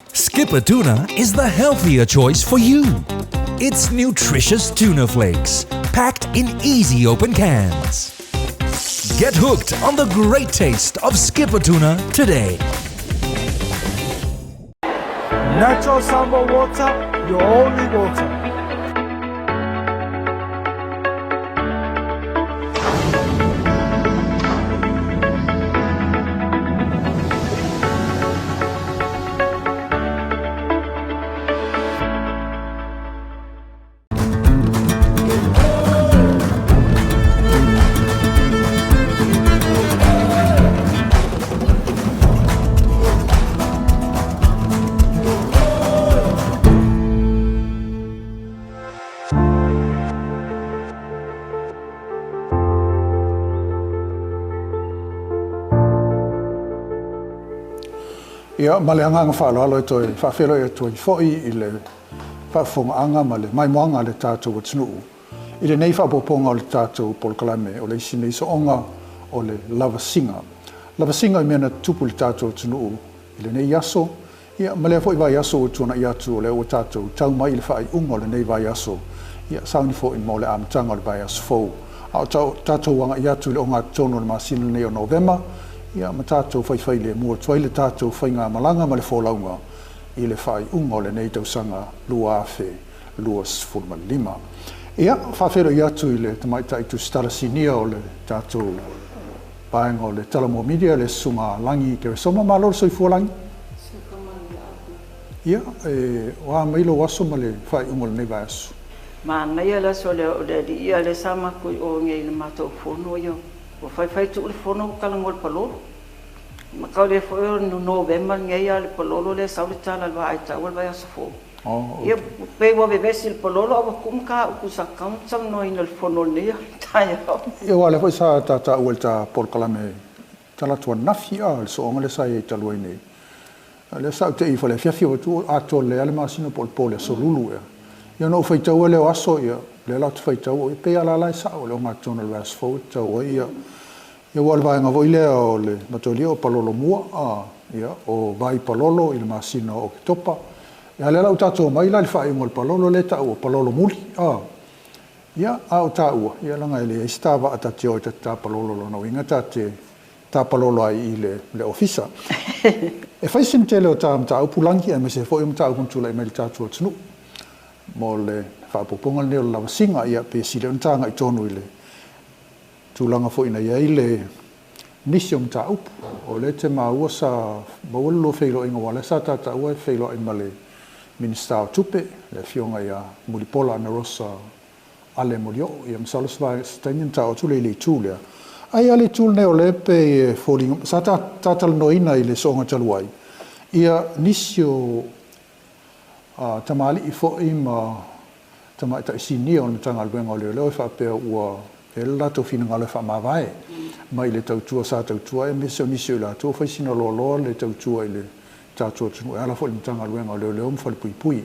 Skipper Tuna is the healthier choice for you. It's nutritious tuna flakes, packed in easy open cans. Get hooked on the great taste of Skipper Tuna today. Natural Samoa water, your only water. Ia, ma le agaga faaaloalo e toe faafeiloai atu ai foi i le faafofogaaga ma le maimoaga a le tatou atunuu i lenei faaopoopoga o le tatou polokalame o le isi nei sooga o le lavasiga. Lavasiga i mea na tutupu i le tatou atunuu i lenei aso, ia, ma lea foi vaiaso ua tuanai atu, o lea ua tatou tau mai i le faaiuga o lenei vaiaso, ia, sauni foi mo le amataga o le vaiaso fou. A o tatou agai atu i le ogatotonu o le masina lenei o Novema, ia, ma tatou faifailemu atu ai le tatou faigamalaga ma le folauga i le faaiuga o lenei tausaga 2025. Ia, faafeiloai atu i le Tamaitai Tusitala Sinia o le tatou vaega o le Talomua Media, le Susuga Lagi Keresoma. Malo le soifua, Lagi. Ia, e, o a mai lou aso ma le faaiuga o lenei vaiaso? Manaia le aso lea o le alii ia lea sa matou i o nei i le matou fono ia ua faifai tuu le fono ua talanoa i le palolo. Ma tau le foi o Novema lenei a le palolo lea sau le tala i le vaai tau o le vaiaso fou. Ia pei ua vevesi le palolo a ua tuu mataupu sa tatau ona talanoaina i le fono lenei taeao. Ia, aua o lea foi sa ta taua i le ta polokalame talaatu ananafi a le sooga lea sa i ai talu ai nei. Lea sa ou te i fale afiafi o atu atoa lelei lava le masina po o le po o le aso Lulu ea. Ia ona ou faitaua lea o aso, ia, lea la ou te faitau, pei lava la e sao le ogatotonu o le vaiaso fou e tatau ai, ia. Ia, aua o le vaega foi lea o le Matolia o Palolo mua, a, ia, o Vai Palolo i le masina o Oketopa. Ia, lea la ua tatou omai la i le faaiuga o le Palolo lea e tau o Palolo muli, a. Ia, a o taua, ia, leaga e leai se ta vaa ta te o ai ta te tapalolo, lona uiga ta te tapalolo ai i le ofisa. E fai sina tele o ta mataupu, Lagi, aemaise foi o mataupu na tulai mai i le tatou atunuu mo le faaopoopoga lenei o le lavasiga, ia, pe sili ona ta agai tonu i le tulaga foi na i ai le nisi o mataupu. O lea te maua sa maua le lua feiloaiga, aua o lea sa ta taua e feiloai ma le Minisita o Tupe, le Afioga ia Mulipola Anarosa Ale Molioo. Ia, masalo se taimi ona ta atu lea i le itu lea. Ai a le itu lenei o lea pei e foliga sa ta talanoaina i le sooga talu ai, ia, nisi o tamalii foi ma tamaitai sinia o le Matagaluega o Leoleo e faapea ua i ai le latou finagalo e faamavae mai le tautua sa tautua, aemaise o nisi o i latou fai sina loaloa le tautua i le tatou atunuu e ala foi i le Matagaluega o Leoleo ma Falepuipui.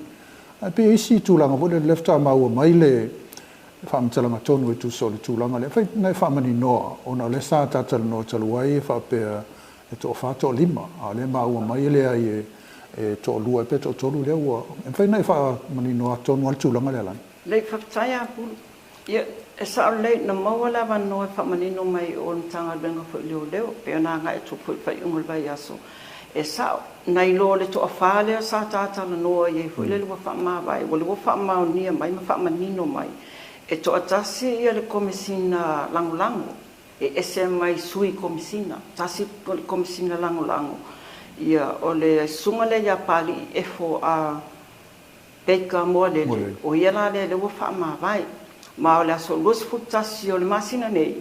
Ae pei isi tulaga foi lea faatoa maua mai le faamatalaga tonu e tusa o le tulaga lea. Fai na e faamaninoa, ona o lea sa talanoa talu ai e faapea e toafa toalima, a o lea maua mai e leai e toalua e pe toatolu lea ua. E mafai ona e faamaninoa tonu lava le tulaga lea, Lagi? Lei, faafetai Apulu. Ia, e sao lelei, na maua le avanoa e faamanino mai o le Matagaluega foi o Leoleo, pei ona agai atu foi i le faaiuga o le vaiaso. E sao, nai lo le toafa lea sa tatalanoa i ai foi lele ua faamavae, ua lea ua faamaonia mai ma faamanino mai, e toatasi ia le Komesina Lagolago, e ese mai Sui Komesina, tasi le Komesina Lagolago, ia, o le susuga lea ia Palii Efo a Baker Moalele, o ia la lea lea ua faamavae. Ma o le aso 21 o le masina nei,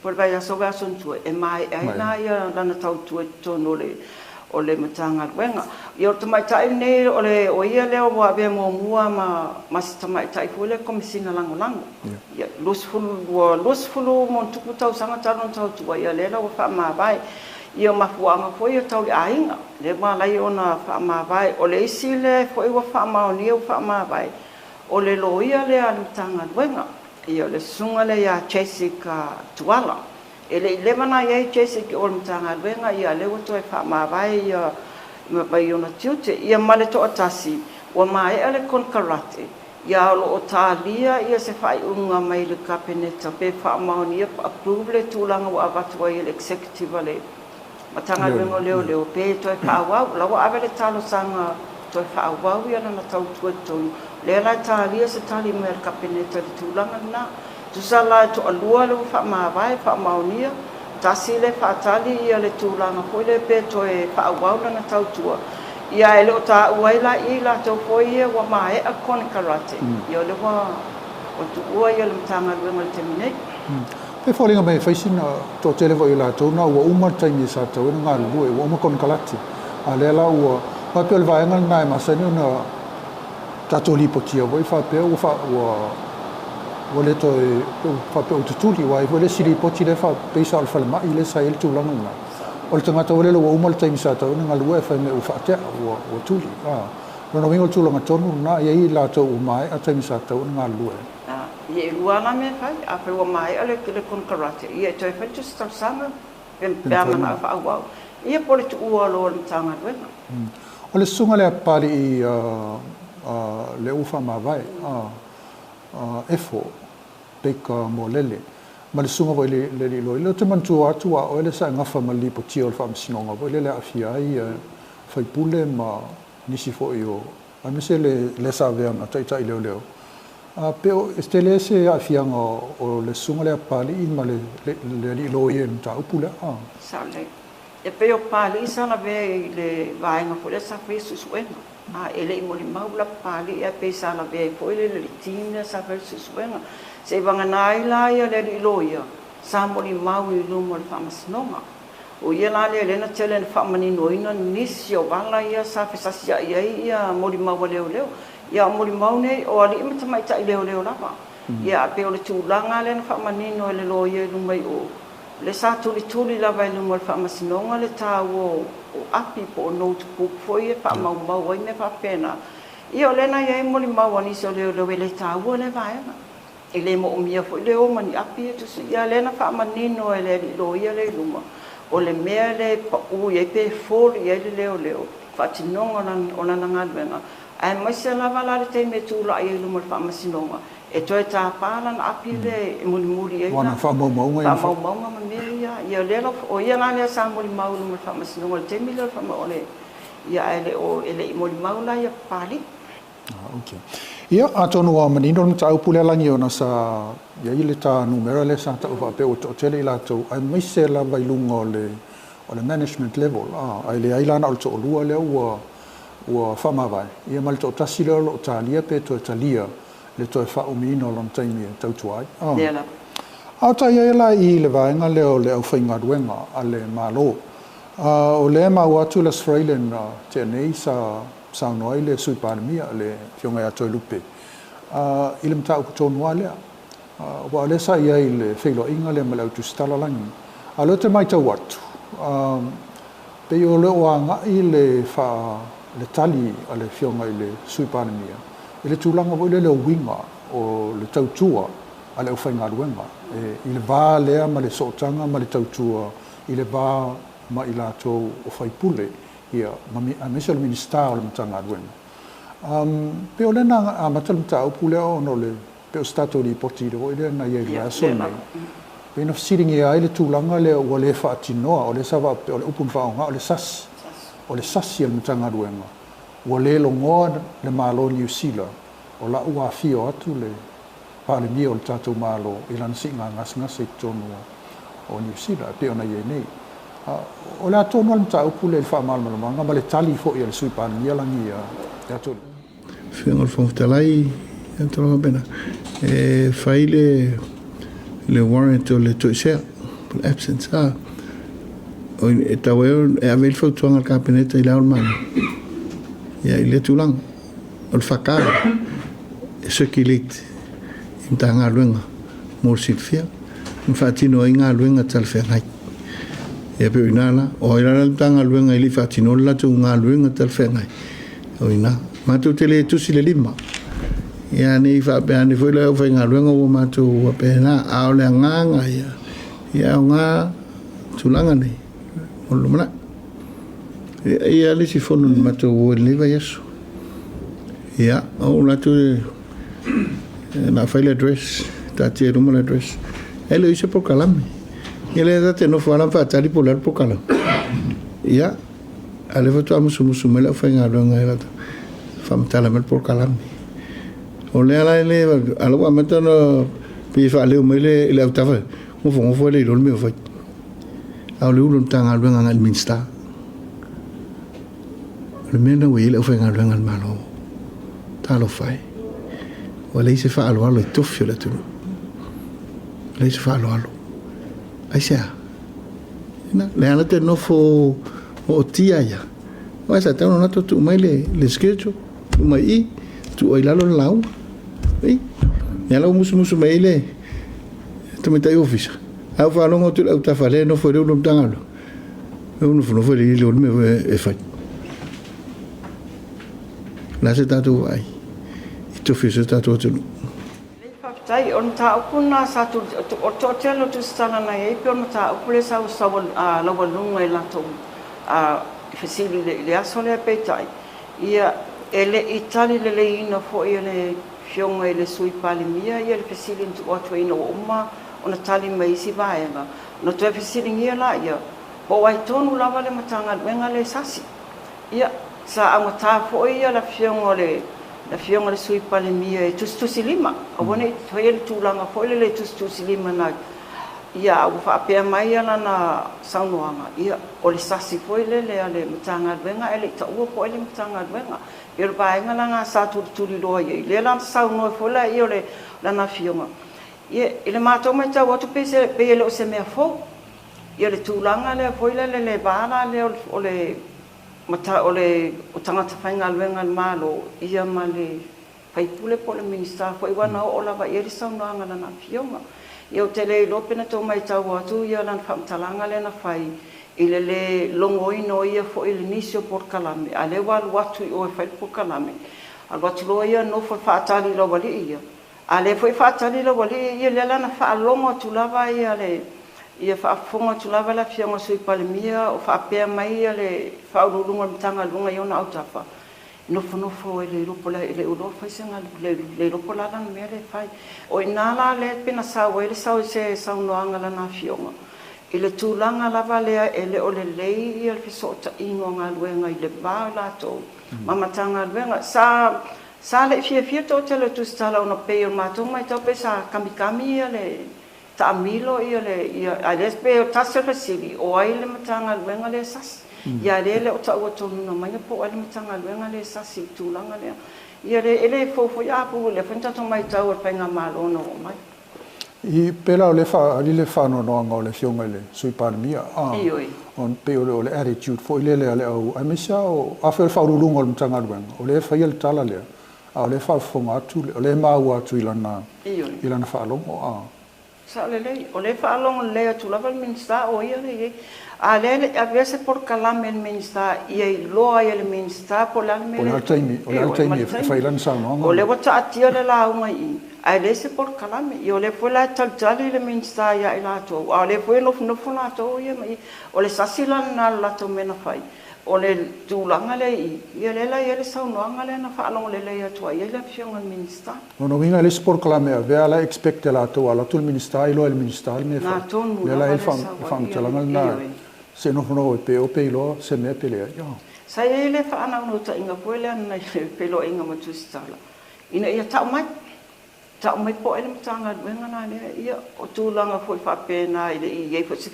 po o le vaiaso vaiaso na tua, e maea ai la ia lana tautua i totonu o le Matagaluega. Ia, o le tamaitai lenei, o le o ia lea ua avea muamua ma se tamaitai foi lea Komesina Lagolago. Ia, 20 ua 20 ma ona tupu tausaga talu ona tautua, ia lea la ua faamavae. Ia, o mafuaaga foi ia tau le aiga, lea ua ala ai ona faamavae. O le isi lea foi ua faamaonia ua faamavae, o le loia lea a le Matagaluega. Ia, o le susuga lea ia Jessica Tuala. E le i leva na i ai Jessica o le Matagaluega, ia lea ua toe faamavae ia mai ona tiute. Ia ma le toatasi ua maea le konekarate, ia o lo o talia ia se faaiuga mai le Kapeneta pe faamaonia approve le tulaga ua avatu ai e le executive a le Matagaluega o Leoleo pe toe faaauau. La ua ave le talosaga toe faaauau ia lana tautua i totonu. Lea la e talia se tali mai a le Kapeneta i le tulaga lena. Tusa la e toalua lea ua faamavae, faamaonia, tasi le faatali ia le tulaga foi lea pe toe faaauau lana tautua. Ia e le o taua ai la i latou foi ia ua maea konekarate, ia o lea ua tuua ia le Matagaluega i le taimi nei. E foliga mai e fai sina toatele foi o latou na ua uma le taimi sa tatau ai ona galulue, ua uma konekarate. A lea la ua faapea o le vaega lena e masani ona tatou lipotia foi faapea ua fa, ua ua le toe faapea ua tutuli, aua e i ai foi le isi lipoti lea faapei sa o le falemai lea sa i ai le tulaga lena. O le tagata foi lele ua uma le taimi sa tatau ai ona galue ae fai mai ua faatea, ua ua tuli. A, lona uiga o le tulaga tonu lena, e i ai latou ua maea taimi sa tatau ona galulue ai. Ia e lua la mea e fai, afai ua maea le le konekarate, ia e toe fai le tusi talosaga pe pe a manao e faaauau, ia po o le tuua loa o le Matagaluega. O le susuga lea a Papalii lea ua faamavae, Efo Baker Molele, ma le susuga foi i le alii loia. Ou te manatua atu a oe lea sa e gafa ma le lipotia o le faamasinoga foi lea e aafia ai faipule ma nisi foi o aemaise le le sa avea ma taitai leoleo. A pe o e tele se aafiaga o le susuga lea a Papalii ma le le alii loia i le mataupu lea? Sao lelei. E pei o Papalii sa lavea i le vaega foi lea sa faia suesuega. A e le i molimau la Papalii ae pei sa lavea ai foi le le team lea sa faia le suesuega. Seiavagana ai la ia le alii loia sa molimau i luma o le faamasinoga. O ia la lea lea na tele na faamaninoina nisi o vala ia sa fesasiai ai ia molimau a leoleo. Ia o molimau nei o alii ma tamaitai leoleo lava. Ia ae pei o le tulaga lea na faamanino e le loia i luma i o, lea sa tulituli lava i luma o le faamasinoga le taua o api po o notebook foi ia e faamaumau ai mea faapena. Ia o lea na i ai molimau a nisi o leoleo e le taua lea vaega. E le moomia foi le o ma ni api e tusi ia lea na faamanino e le alii loia lea i luma, o le mea lea e pau i ai pe fall i ai le leoleo, faatinoga o lana galuega, aemaise lava la le taimi e tulai ai i luma o le faamasinoga, e toe tapa lana api lea e mulimuli ai la faamaumauga faamaumauga ma mea ia. Ia lea la o ia la lea sa molimau i luma o le faamasinoga i le taimi lea o le faama o le ia ae le o e le i molimau la ia Papalii. Ok. Ia, atonu ua manino le mataupu lea lagi ona sa i ai le ta numera lea sa tau faapea ua toatele i latou aemaise lava i luga o le o le management level, ae leai la na o le toalua lea ua ua faamavae, ia ma le toatasi lea o lo o talia pe toe talia le toe faaumiina o lona taimi e tautua ai. Lea lava. A o ta i ai la i le vaega lea o le aufaigaluega a le Malo, o lea e maua atu le Aso Faraile na tea nei sa saunoa ai le Sui Palemia, le Afioga ia Toelupe, i le mataupu tonu lava lea. Aua o lea sa i ai i le feiloaiga lea ma le au tusitala lagi. A o lea ou te matau atu, pei o le o agai le faa, le tali a le Afioga i le Sui Palemia i le tulaga foi lele o uiga o le tautua a le aufaigaluega i le va lea ma le sootaga ma le tautua i le va ma i latou o faipule ia, ma, aemaise o le Minisita o le Matagaluega. Pei o lea na amata le mataupu lea ona o le, pei o se tatou lipoti foi lea na i ai i le vaiaso lenei, pei na fesiligia ai le tulaga lea ua le faatinoa, o lea sa faapea, o le upu na faaaoga o le sasi, o le sasi a le Matagaluega, ua le logoa le Malo o Niu Sila o la ua afio atu le Palemia o le tatou Malo i lana siiga gasegase i totonu o Niu Sila e pei ona i ai nei. O le a tonu lava le mataupu lea i le faamalamalamaga ma le tali foi a le Sui Palemia lagi ia Toelupe. Afioga i le Fofoga Fetalai, ia tulaga faapena, e fai le le warrant o le toesea, po o le absence, a. E tatau ai e ave ai le fautuaga a le Kapeneta i Le Ao o le Malo, ia i lea tulaga. O le FK e circulate i Matagaluega mo le silafia ma faatino ai galuega talafeagai. Ia pei o ina la, o ai la le Matagaluega e le i faatinoa le latou galuega talafeagai, o ina. Matou te le tusi le lima. Ia ne i faapea ane foi le aufaigaluega ua matou faapena, a o le agaga ia, ia aoga tulaga nei mo le lumanai. Ia le isi fono na matou o i lenei vaiaso. Ia, o ou atu na fai le address, taatia i luma le address. E le o i se polokalame. Ia lea ta te nofo lava ma faatali po o le a le polokalame. Ia, a o lea faatoa musumusu mai le aufaigaluega e latou faamatala mai le polokalame. O lea la e le, a o la ua amata ona pei e faaleo mai le autafa, nofonofo e le iloa le mea o fai. A o le ulu o le Matagaluega agai i le Minisita. O le mea lena ua i ai le aufaigaluega a le Malo. Talofa e. Ua leai se faaaloalo i tofi o le atunuu. Ua leai se faaaloalo. Aisea? Na, lea la te nofo ootia ia. Aua sa tatau ona latou tuu mai le schedule, tuu mai i, tuu ai lalo le lauga. I, lea la ua musumusu mai ai le tamaitai ofisa. Ae ua faalogo atu i le autafa lea e nofo i le ulu o le Matagaluega. E nofonofo e le iloa le mea e fai. O le a se tatou vaai i tofi o si o tatou atunuu? Lelei, faafetai. O le mataupu lena sa tuli, o le toatele o tusitala na i ai pei o le mataupu lea sa laualuga i latou fesili i le aso lea peitai, ia, e le i tali leleiina foi e le Afioga i le Sui Palemia le fesili na tuu atu ai ina ua uma ona tali mai isi vaega, ona toe fesiligia laia, po o ai tonu lava le Matagaluega lea e sasi. Ia, sa augata foi le Afioga o le Afioga i le Sui Palemia e tusitusilima, aua ne i faia le tulaga foi lele e tusitusilima na, ia, a ua faapea mai lana saunoaga, ia, o le sasi foi lele a le Matagaluega ae le i taua po o ai le Matagaluega. Ia, o le vaega la lena sa tulituliloa i ai, lea la na saunoa foi la o lana Afioga. Ia, i le matou matau atu pei e le o se mea fou. Ia, le tulaga lea foi lele le va la lea o le o le o tagata faigaluega a le Malo ia ma le faipule po o le Minisita foi aua na oo lava i ai le saunoaga a lana Afioga. Ia, ou te le iloa pe na tou matau atu ia lana faamatalaga lea na fai i le lē logoina o ia foi i le nisi o polokalame, a o lea ua alu atu i o e fai le polokalame, alu atu loa ia nofo e faatali i lau alii ia. A lea foi faatali lau alii ia, lea la na faalogo atu lava ia le ia faafofoga atu lava le Afioga i le Sui Palemia o faapea mai ia le Faauluuluga o le Matagaluega i ona autafa, nofonofo e le iloa po o le e le iloa fai se galuega, le iloa po o le a lana mea lea e fai. O i ina la lea pei na sau ai le se saunoaga a lana Afioga i le tulaga lava lea e le o lelei ia le fesootaiga o galuega i le va o latou ma Matagaluega. Sa Sa le i fiafia toatele o tusitala ona pei o le matou matau pei sa kamikami ia le taamilo ia le ia a lea pei o tasi o le fesili o ai le Matagaluega lea e sasi ia a lea e le o taua tonuina mai po o ai le Matagaluega lea e sasi i le tulaga lea ia le e le fou foi a pulu lea foi na tatou matau e le faigamalo na oo mai. I pei la o lea e faaali le faanoanoaga o le Afioga i le Sui Palemia, a, o pei o le attitude foi lele a le au, aemaise lava o, afai o le Faauluuluga o le Matagaluega, o lea e faia le tala lea, a o lea e faafofoga atu, o lea e maua atu i lana, i lana faalogo, a. Sao lelei, o lea e faalogo lelei atu lava le Minisita o ia lea e i ai. A o lea e le i avea se polokalame a le Minisita ia iloa ai e le Minisita po o le a le mea lea. Po o le a le taimi, o le a le taimi e fai ai lana saunoaga. O lea ua taatia le lauga i i, ae leai se polokalame. Ia o lea foi la e talitali le Minisita ia i latou, a o lea foi e nofonofo latou ia ma i. O le sasi la lena o le latou mea na fai, o le tulaga lea i i, ia lea la e i ai le saunoaga lea na faalogo lelei atu ai i ai le Afioga i le Minisita. Lona uiga e le isi polokalame e avea la e expect e latou a alu atu le Minisita iloa e le Minisita le mea e fai. Lea la e i ai le faamatalaga lena se nofonofo e pe o pe iloa se mea pe leai. Sa i ai le faanaunautai foi lea na i le feiloaiga ma Tusitala ina ia tau mai, tau mai po o ai le Matagaluega la lea. Ia, o tulaga foi faapena e le i i ai foi se,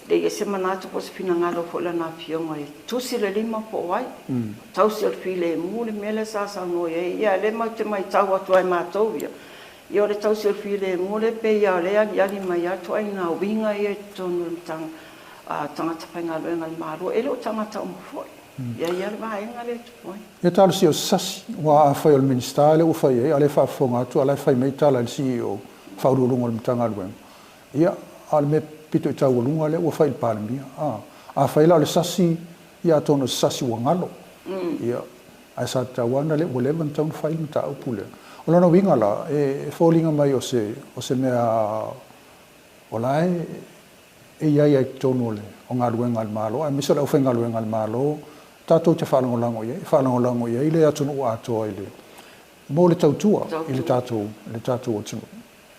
le i ai se manatu po o se finagalo foi o lana Afioga e tusi le lima po o ai. Tausi o le filemu le mea lea sa saunoa i ai. Ia, o lea matou te matau atu lava e matou ia, ia o le tausi o le filemu lea pei lava o lea e aliali mai lava ituaiga uiga ia i totonu o le matagaluega a tagata faigaluega a le Malo. E le o tagata uma foi. E i ai lava le vaega lea e tupu ai. Ia talosia o se sasi, aua afai o le Minisita lea ua fai ai, a o lea e faafofoga atu, a o la e fai mai tala i le CEO, Faauluuluga o le Matagaluega, ia, a o le mea pito i taualuga lea ua fai i le Palemia. A, afai la o le sasi, ia atonu o se sasi ua galo, ia, ae sa tatau lava ona ua leva ona tatau ona fai le mataupu lea. O lona uiga la, e foliga mai o se, o se mea o la e, e i ai lava i totonu o le, o galuega a le Malo, aemaise o le aufaigaluega a le Malo, tatou te faalagolago i ai, e faalagolago i ai le atunuu atoa i le mo le tautua i le tatou atunuu.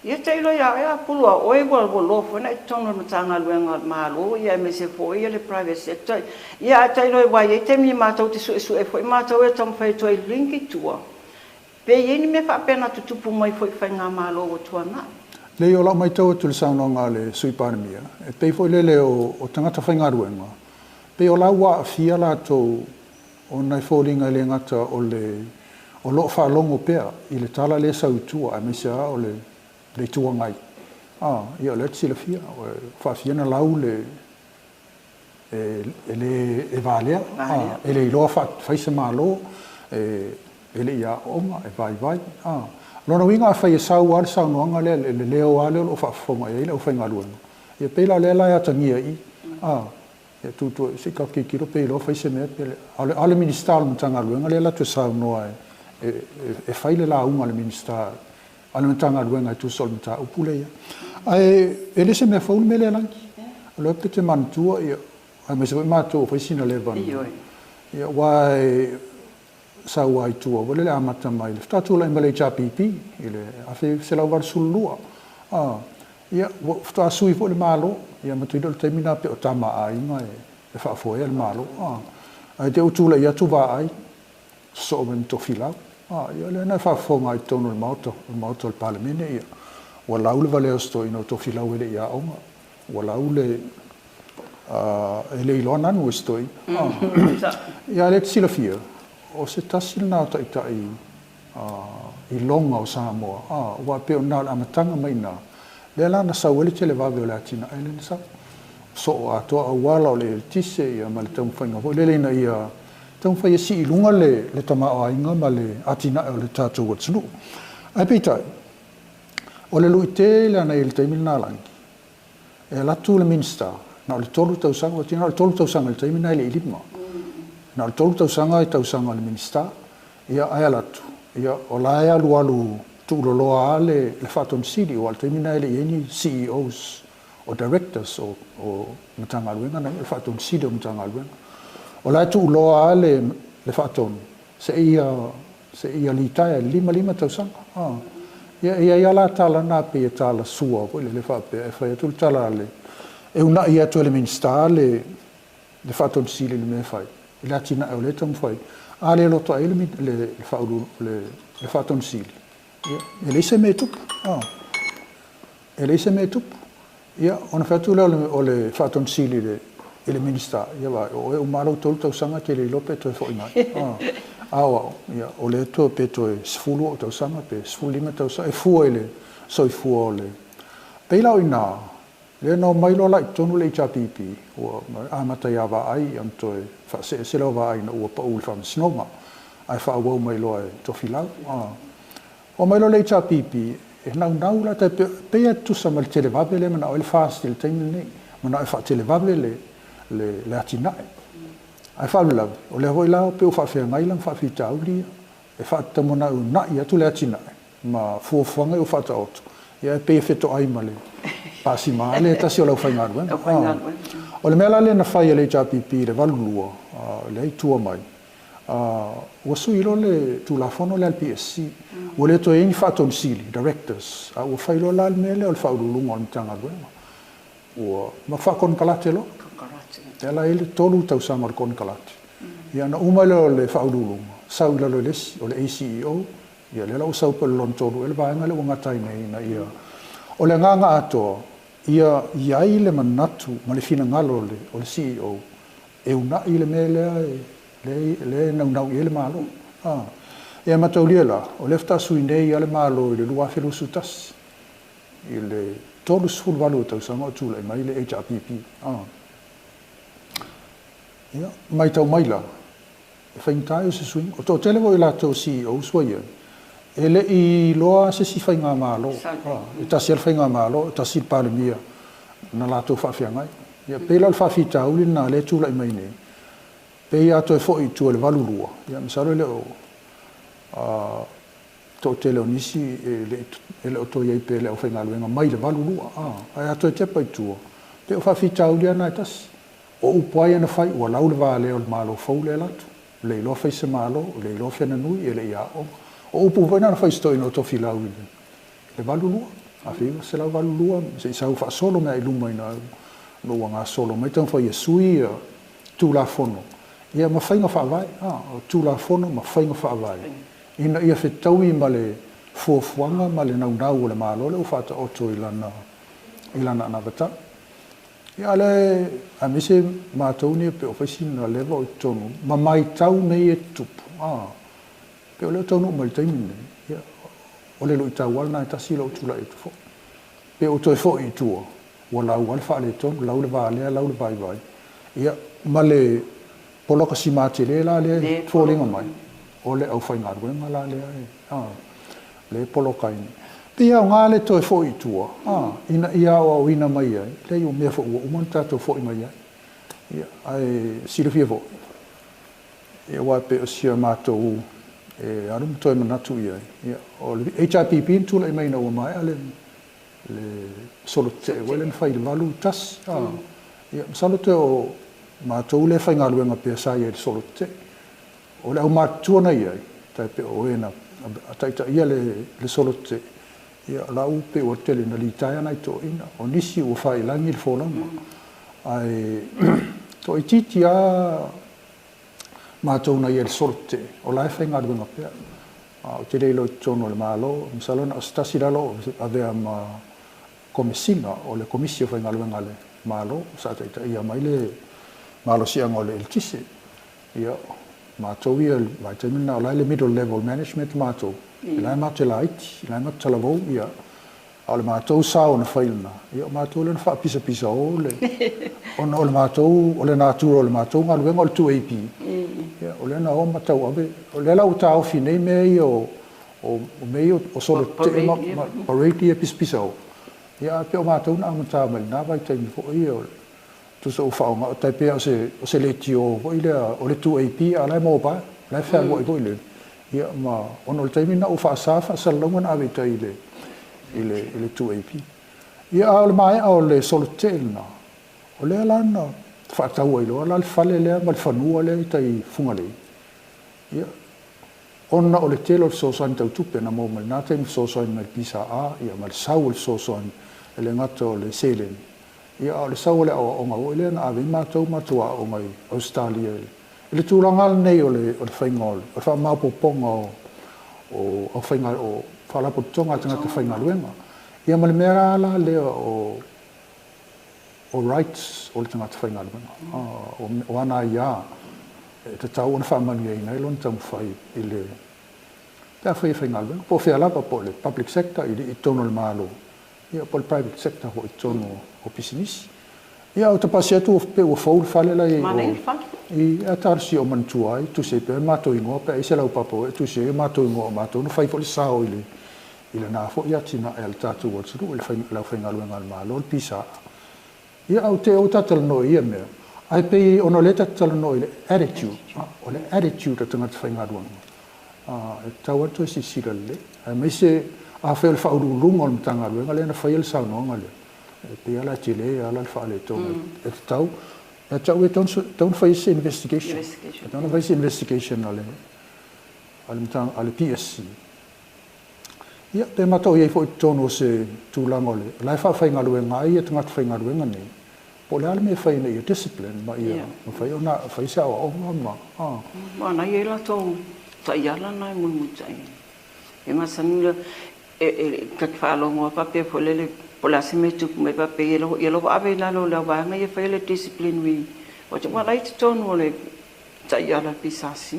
Ia tailo ia oe Apulu a oe ua loa foi ona e totonu o le Matagaluega a le Malo ia aemaise foi ia le private sector. Ia ae tailo aua e i ai taimi matou te suesue foi matou e taumafai atu ai link i tua. Pe i ai ni mea faapea na tutupu mai foi i faigamalo ua tuanai? Leai, o lau matau atu i le saunoaga a le Sui Palemia, e pei foi lele o tagata faigaluega, pei o la ua aafia latou ona e foliga e le gata o le o lo o faalogo pea i le tala lea e sau i tua aemaise lava o le Itu Agai. Ia o lea e te silafia, e faafia ona lau le e le e valea, e le iloa fai se Malo, e le i aooga, e vaivai. O lona uiga afai e sau lava le saunoaga lea, le leo lava lea o lo o faafofoga i ai le aufaigaluega, ia pei la o lea la e atagia i i, ia tu tu se i tatou tilotilo pe iloa fai se mea pe le. A o le Minisita o le Matagaluega lea e alu atu e saunoa e fai le lauga a le Minisita a le Matagaluega e tusa o le mataupu lea e i ai. Ae e le se mea fou le mea lea Lagi. O lea ou te manatua, ia, aemaise foi matou ua fai sina leva ia, aua e sau lava i tua foi lele amata mai le faatoa tulai mai le HRPP i le 1982. Ia, ua faatoa sui foi le Malo, ia ma le taimi lena pei o Tama a Aiga e faafoea le Malo. Ae te i ua tulai atu Vaai, sosoo mai ma Tofilau. Ia o lea na e faafofoga ai i totonu o le Maota, o le Maota o le Palemene, ia, ua lau le valea o si toeaina o Tofilau e le i aoga, ua lau le e le iloa nanu e si toeaina. Ia a o lea e te silafia, o se tasi lena o taitai iloga o Samoa, aua e pei o lena o le amataga mai i ina, lea la na sau ai le televave o le atinae lea na sau. Soo atoa auala o le eletise ia ma le taumafaiga foi lele ina ia taumafai e sii i luga le tamaoaiga ma le atinae o le tatou atunuu. Ae peitai, o le lui tele na i ai i le taimi lena Lagi, e alu atu le Minisita, na o le 3 tausaga, ua na o le 3 tausaga i le taimi lena e le i 5. Na o le 3 tausaga i tausaga o le Minisita, ia ae alu atu, ia o la e alualu tuuloloa lava le Faatonu Sili, aua o le taimi lena e le i ai ni CEOs o Directors o Matagaluega na i ai, o le Faatonu Sili o Matagaluega. O la e tuuloa lava le Faatonu seia litaea i le 55 tausaga. Ia e i ai lava la tala na pei e tala sua foi lele faapea e fai atu le tala a le e uunai atu e le Minisita le Faatonu Sili i le mea e fai, i le atinae o lea e taumafai, a le loto ai le Faatonu Sili, ia, e leai se mea e tupu. E leai se mea e tupu. Ia, ona fai atu lea o le Faatonu Sili i le Minisita, ia vaai, o oe e uma lava lou 3 tausaga e te le iloa pe toe foi mai. A o au, ia, o lea toe pe toe 10 ou tausaga pe 15 tausaga, e fua i le soifua o le. Pei la o i ina, lea na omai loa la i totonu le HRPP, ua amata ia Vaai, ia ma toe faasee ese lea o Vaai ina ua pau i le faamasinoga, ae faaauau mai loa e Tofilau. Omai loa le HRPP, e naunau la, pei e tutusa ma le televave lea e manao ai le FAST i le taimi lenei, manao e faatelevave le atinae. Ae faalavelave, o lea foi la pei ua faafeagai la ma faafitauli ia, e faataumana e uunai atu le atinae ma fuafuaga ua faataoto, ia e pei e fetoai ma le pasima lea tasi o le aufaigaluega. O le mea la lea na fai e le HRPP i le 82, lea i tua mai, ua sui loa le Tulafono lea a le PSC, ua le toe i ai ni Faatonu Sili, Directors, a ua fai loa la le mea lea o le Faauluuluga o le Matagaluega. Ua ma faakonekarate loa. Lea la e i ai le 3 tausaga o le konekarate. Ia ona uma lea o le Faauluuluga, sau i lalo i le isi, o le ACEO, ia lea la ua sau po o le lona 3 ea le vaega lea ua gata ai nei ina ia. O le agaga atoa, ia i ai le manatu ma le finagalo o le CEO e uunai le mea lea lea e naunau i ai le Malo. Ia mataulia la, o lea faatoa sui nei lava le Malo i le 2021, i le 38 o tausaga o tulai mai le HRPP. Ia, matau mai la, e faigata ai o se suiga. O toatele foi latou CEOs ua i ai, e le i iloa se isi faigamalo. E tasi lava le faigamalo, e tasi le Palemia na latou faafeagai. Ia pei la o le faafitauli lena lea e tulai mai nei, pei a toe foi i tua i le 82, ia masalo e le o toatele o nisi e le o toe i ai pe le aufaigaluega mai le 82. Ae a toe tepa i tua, pei o faafitauli lava na e tasi. O upu a ia na fai, ua lau le valea o le Malo fou lea e alu atu. Le iloa fai se Malo, le iloa fea na nui, e le i aoga. O upu foi na na fai e si toeaina o Tofilau i le 82, 1982, se i sau faasolo mai i luma ina ua gasolo mai taumafai e sui ia Tulafono ia ma faiga faavae, o Tulafono ma faiga faavae ina ia fetaui ma le fuafuaga ma le naunau o le Malo lea ua faataoto i lana anavatau. Ia a lea aemaise matou nei pe o fai sina leva o i totonu ma matau mea ia e tutupu, pe o lea o taunuu mai i le taimi lenei, ia, o le luitau lava lena e tasi lou tulai atu foi. Pe ua toe foi i tua, ua lau lava le faaletonu, lau le valea, lau le vaivai, ia, ma le poloka sima tele la lea e foliga mai, o le aufaigaluega la lea e poloka ai nei. Pei e aoga le toe foi i tua, ina ia aoaoina mai ai, leai o mea foi ua uma ona tatou foi mai ai. Ia, ae silafia foi, ia, aua pei o si a matou e alu ma toe manatu i ai, ia, o le HRPP na tulai mai ina ua maea le solo tetee foi lea na fai i le 81. Ia, masalo toe o matou lea faigaluega pea sa i ai i le solo tetee. O le aumatutua na i ai, tai pei o e na taitaia le solo tetee, ia, lau pe ua tele na litaea nai toeaiina, o nisi ua faiilagi le folauga. Ae toaitiiti lava matou na i ai i le solo tetee, o la e faigaluega pea. Ou te le iloa i totonu o le Malo, masalo na o se tasi lalo o avea ma komesina o le Komisi o Faigaluega a le Malo, sa taitaia mai le malosiaga o le eletise. Ia, matou ia i le vaitaimi lena, o la e le middle level management matou, e la e matou te laiti, e la e matou te talavou, ia, a o le matou sao na fai lena, ia, o matou lea na faapisapisao le, ona o le matou, o le natura o le matou galuega o le 2AP, ia, o lea na o ma tauave, o lea la ua taofi nei mea ia o mea ia o solo tetee ma parade ia pisapisao, ia, ae pei o matou na amata mai lena vaitaimi foi ia, o tusa ua faaaoga, o tai pei o se leitio foi lea, o le 2AP, a o la e mobile, la e fealuai foi lele, ia, ma ona o le taimi lena ua faasa faasalalauga na ave i tai i le 2AP. Ia, a o le maea o le solo tetee lena, o lea la na faatau ai loa la le fale lea ma le fanua lea i tai Fugalei, ia, ona o le tele o le fesoasoani tautupe na maua mai lena taimi, fesoasoani mai le PSA, ia, ma le sau o le fesoasoani e le gata o le seleni, ia, a o le sau o le aoaoga foi lea na ave ai matou aoaoga i Ausetalia i le tulaga lenei o le faiga o le faamaopoopoga o faiga o faalapotopotoga a tagata faigaluega, ia, ma le mea la lea o rights o le tagata faigaluega, o ana aia e tatau ona faamanuiaina ai lona taumafai i le pe afai e faigaluega, po o fea lava, po o le public sector i totonu o le Malo, ia, po o le private sector foi i totonu o pisinisi. Ia, o tapasi atu pe ua fou le fale la i i a talosia o manatua ai, tusi ai pea matou igoa, pe ai se laupapa e tusi ai matou igoa o matou na fai foi le sao i lena foi atinae a le tatou atunuu, i le aufaigaluega a le Malo, le PSA. Ia, au te o tatalanoa i ia mea, ae pei ona o lea tatalanoa i le attitude, o le attitude o tagata faigaluega, e tatau atu e silasila lelei, aemaise afai o le faauluuluga o le Matagaluega lea na faia le saunoaga lea, e pei ala tele ala le faaletonu e tatau, e tatau e tatau ona fai se investigation, e tatau ona fai se investigation a le PSC. Ia, pe matau i ai foi i totonu o se tulaga o le la e faafaigaluega ai ia tagata faigaluega nei, po o le a le mea e fai ina ia discipline ma ia mafai ona fai se aoaoga ma Ma na ia latou taiala na e mulimulitai. E masani la e ta te faalogo lava faapea foi lele po o le a se mea e tupu mai faapea ia lou ave i lalo o le auvaega ia faia le disciplinary. Ua la i totonu o le taiala le PSC.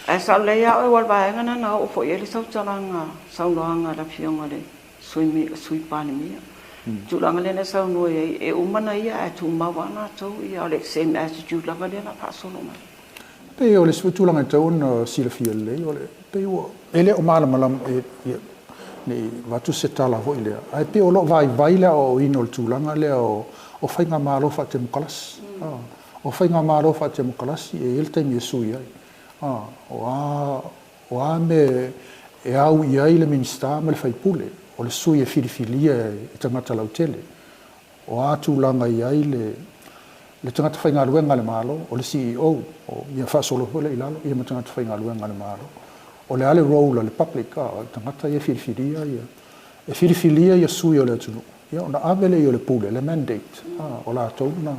Ae sao lelei lava oe aua o le vaega lena na oo foi i ai le sautalaga saunoaga a le Afioga i le Sui Palemia. Tulaga lea na saunoa i ai, e uma na ia ae tumau lava latou ia, o le same attitude lava lea o le a faasolo mai. Pei o le isi foi tulaga e tatau ona silafia lelei, o le pei ua e le o malamalama ne i avatu se tala foi lea, ae pei o lo o vaivai le aoaoina o le tulaga lea o faigamalo faatemokarasi. O faigamalo faatemokarasi e i ai le taimi e sui ai. O a mea e au i ai le Minisita ma le faipule, o le sui e filifilia e tagata lautele. O a tulaga i ai le le tagata faigaluega a le Malo, o le CEO, o, ia faasolo foi lea i lalo, ia ma tagata faigaluega a le Malo. O le a le role a le public, a, o tagata ia e filifilia ia, e filifilia ia sui o le atunuu, ia ona ave lea o le pule, le mandate, a, o latou na.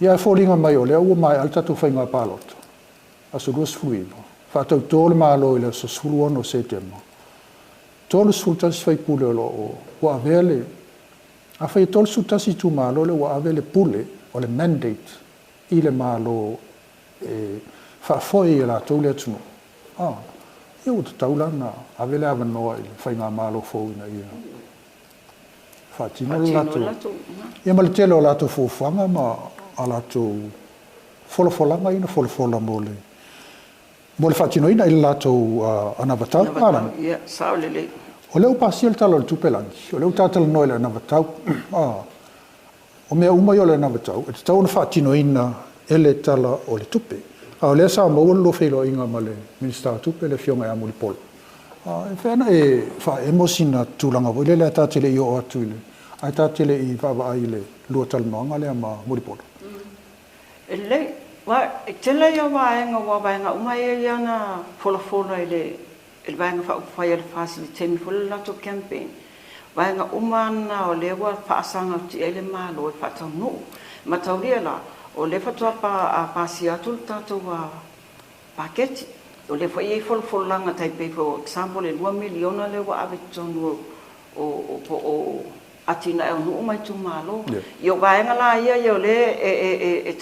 Ia e foliga mai o lea ua maea le tatou faiga palota, aso 29, faatautō le Malo i le aso 16 o Setema, 31 faipule o lo o ua avea le, afai e 31 itumalo lea ua ave le pule o le mandate i le Malo e faafoe i latou le atunuu, a, ia ua tatau la ona ave le avanoa i le faigamalo fou ina ia faatino le latou, ia ma le tele o latou fuafuaga ma a latou folafolaga ia na folafola mo le faatinoina i le latou anavatau. Ia, sao lelei. O lea ua pasia le Tala o le Tupe lagi, o lea ua tatalanoa i le anavatau. O mea uma ia o le anavatau, e tatau ona faatinoina e le Tala o le Tupe. A o lea sa maua le lua feiloaiga ma le Minisita o Tupe, le Afioga ia Mulipola. E faapea ona e faaemo sina tulaga foi lele ae ta te le i oo atu i le, ae ta te le i vaavaai i le lua talanoaga lea ma Mulipola. E lelei. Aua e tele ia vaega aua o vaega uma ia ia na folafola i le Vaega Faaupufai a le FAST i le taimi foi lea o le latou campaign. Vaega uma lava na o lea ua faasagatia ai le Malo e faataunuu. Mataulia la, o lea faatoa pasia atu le tatou paketi. O lea foi e i ai folafolaga tai pei for example le $2 miliona lea ua ave i totonu o atinae o nuu ma itumalo. Ia o vaega la ia o lea e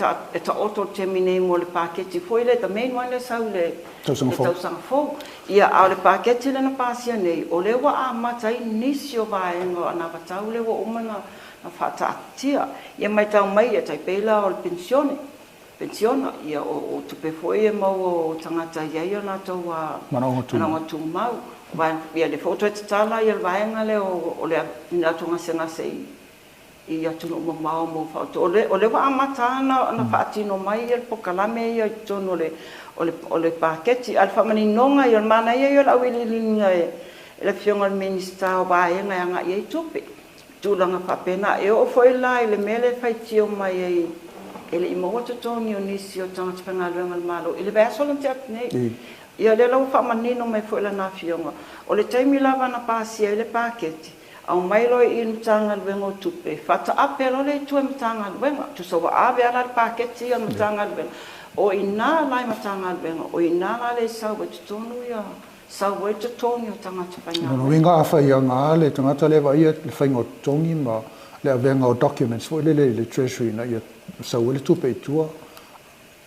taoto i le taimi nei mo le paketi foi lea, the main one lea e sau i le tausaga fou. Ia, a o le paketi lea na pasia nei, o lea ua amata ai nisi o vaega o anavatau lea ua uma ona faataatia. Ia matau mai, e tai pei la o le penisione, penisiona, ia o tupe foi e maua o tagata e i ai o latou manaoga tumau. Ia lea foi ua toe tatala le vaega lea o le latou gasegase i atunuu mamao mo faaoto. O lea ua amata lava ona faatino mai le polokalame ia i totonu o le paketi. A o le faamaninoga ia, o le manaia ia o le auiliiliga e le Afioga i le Minisita o vaega e agai i ai tupe. Tulaga faapena. E oo foi la i le mea lea e faitio mai ai e le i maua totogi o nisi o tagata faigaluega a le Malo i le vaiaso lea na tea atu nei. Ia o lea la ua faamanino mai foi lana afioga, o le taimi lava na pasia ai le paketi, aumai loa i i le Matagaluega o Tupe, faataape loa lea i tua i Matagaluega. Tusa ua ave lava la le paketi ia i le Matagaluega, o i ina la i Matagaluega, o i ina la lea e sau ai i totonu ia sau ai totogi o tagata faigaluega. Lona uiga afai e aga le tagata lea e vaaia le faiga o totogi ma le avega o documents foi lele i le Treasury ina ia sau ai le tupe i tua,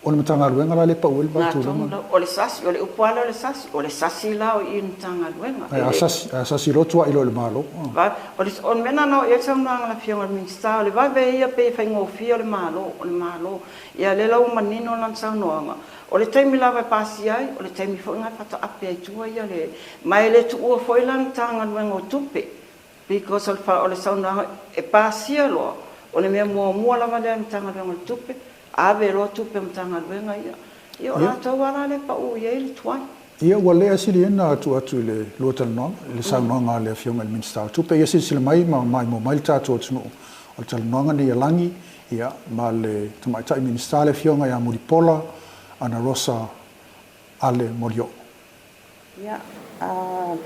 o le Matagaluega la lea e pau ai le faatulaga. O le sasi, o le upu lava lea o le sasi, o le sasi la o i i le Matagaluega. Ae a sasi loa tuai loa i le Malo. O le mea lena na oo i ai le saunoaga a le Afioga i le Minisita, o le vave ia pei e faigofie o le Malo, o le Malo. Ia o lea la ua manino lana saunoaga, O le taimi lava e pasia ai, o le taimi foi lena e faataape ai i tua ia le... Ma e le tuua foi la le Matagaluega o Tupe, because o le saunoaga, e pasia loa, o le mea muamua lava lea a le Matagaluega o Tupe, ave loa tupe a Matagaluega ia. Ia o latou lava la lea e pau i ai le tuai. Ia, ua le sili ona tuu atu i le lua talanoaga, i le saunoaga a le Afioga i le Minisita o Tupe. Ia silasila mai ma maimoa mai le tatou atunuu o le talanoaga nei a Lagi, ia, ma le Tamaitai Minisita le Afioga ia Mulipola Anarosa Ale Molioo. Ia, a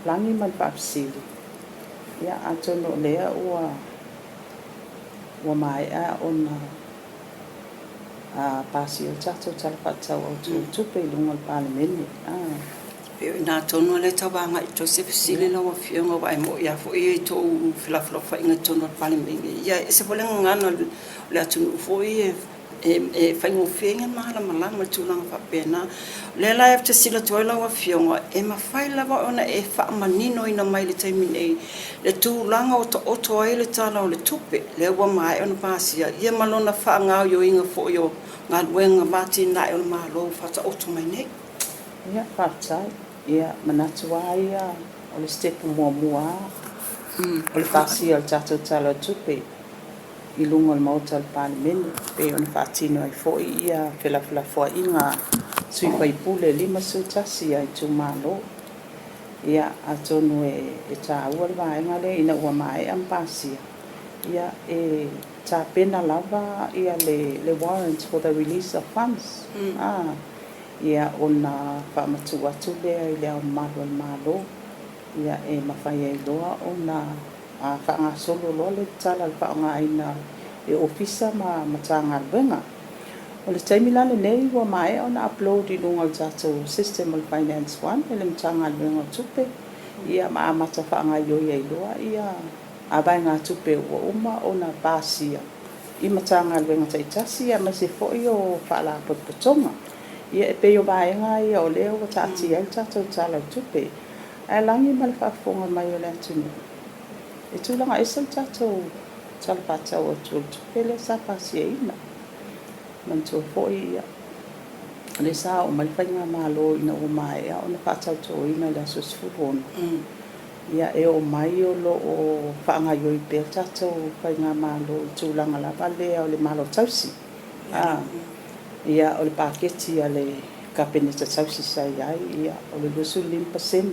Lagi ma le faafesili, ia, atonu o lea ua maea ona pasia le tatou Tala Faatatau Autu o le Tupe i luga o le Palemene. Pei o i ina tonu lea e tau agai i se fesili lau Afioga, aua e moni lava foi i tou felafolafoaiga i totonu o le Palemene, ia e ese foi le gagana o le atunuu foi e faigofie ai ona malamalama i le tulaga faapena. O lea la ou te fesili atu ai lau Afioga, e mafai lava ona e faamaninoina mai i le taimi nei le tulaga ua taoto ai le Tala o le Tupe lea ua maea ona pasia, ia ma lona faagaoioiga foi o galuega ma atinae o le Malo ua faataoto mai nei? Ia, faafetai. Ia, manatu lava ia o le sitepu muamua lava o le pasia o le tatou Tala o le Tupe i luga o le Maota o le Palemene, pei ona faatino ai foi ia felafolafoaiga a sui usufono e 51 a itumalo. Ia, atonu e taua le vaega lea ina ua maea ma pasia, ia, e tapena lava le warrant for the release of funds, a, ia, ona faamatuu atu lea i Le Ao Mamalu o le Malo, ia, e mafai ai loa ona faagasolo loa le tala o le faaaogaina e Ofisa ma Matagaluega. O le taimi la lenei ua maea ona upload i luga o le tatou system o le Finance One e le Matagaluega o Tupe, ia, ma amata faagaoioi ai loa ia vaegatupe ua uma ona pasia i Matagaluega taitasi aemaise foi o Faalapotopotoga. Ia, e pei o vaega ia o lea ua taatia ai le tatou Tala o le Tupe. Ae lagi ma le faafofoga mai o le atunuu, e tulaga ese le tatou Tala Faatatau Autu o le Tupe lea sa pasiaina. Manatua foi, ia, o lea sa oo mai le Faigamalo ina ua maea ona faatautoina i le aso 16, ia, e oo mai o lo o faagaoioi pea le tatou Faigamalo i le tulaga lava lea o le Malo Tausi. A, ia, o le paketi a le Kapeneta tausi sa i ai, ia, o le 25%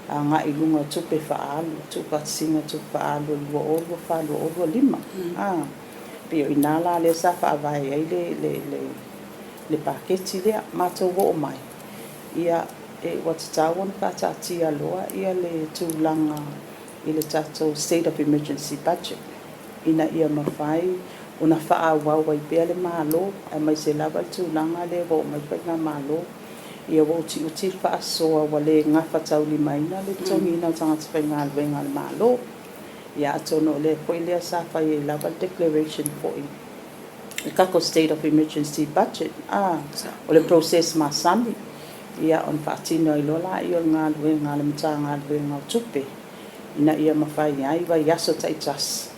agai i luga o tupe faaalu, tuufaatasiga o tupe faaalu o le 2024, 2025. A, pei o i ina la lea sa faavae ai le, le, le, le paketi lea. Matou oo mai, ia, e ua tatau ona faataatia loa ia le tulaga i le tatou State of Emergency Budget ina ia mafai ona faaauau ai pea le Malo, aemaise lava le tulaga lea ua oo mai le Faigamalo, ia ua utiuti le faasoa ua le gafataulimaina le totogiina o tagata faigaluega a le Malo. Ia atonu o lea foi lea sa fai ai lava le declaration foi le tatou State of Emergency Budget, a, o le process masani, ia, ona faatino ai loa lea o le galuega a le Matagaluega o Tupe ina ia mafai ai vaiaso taitasi,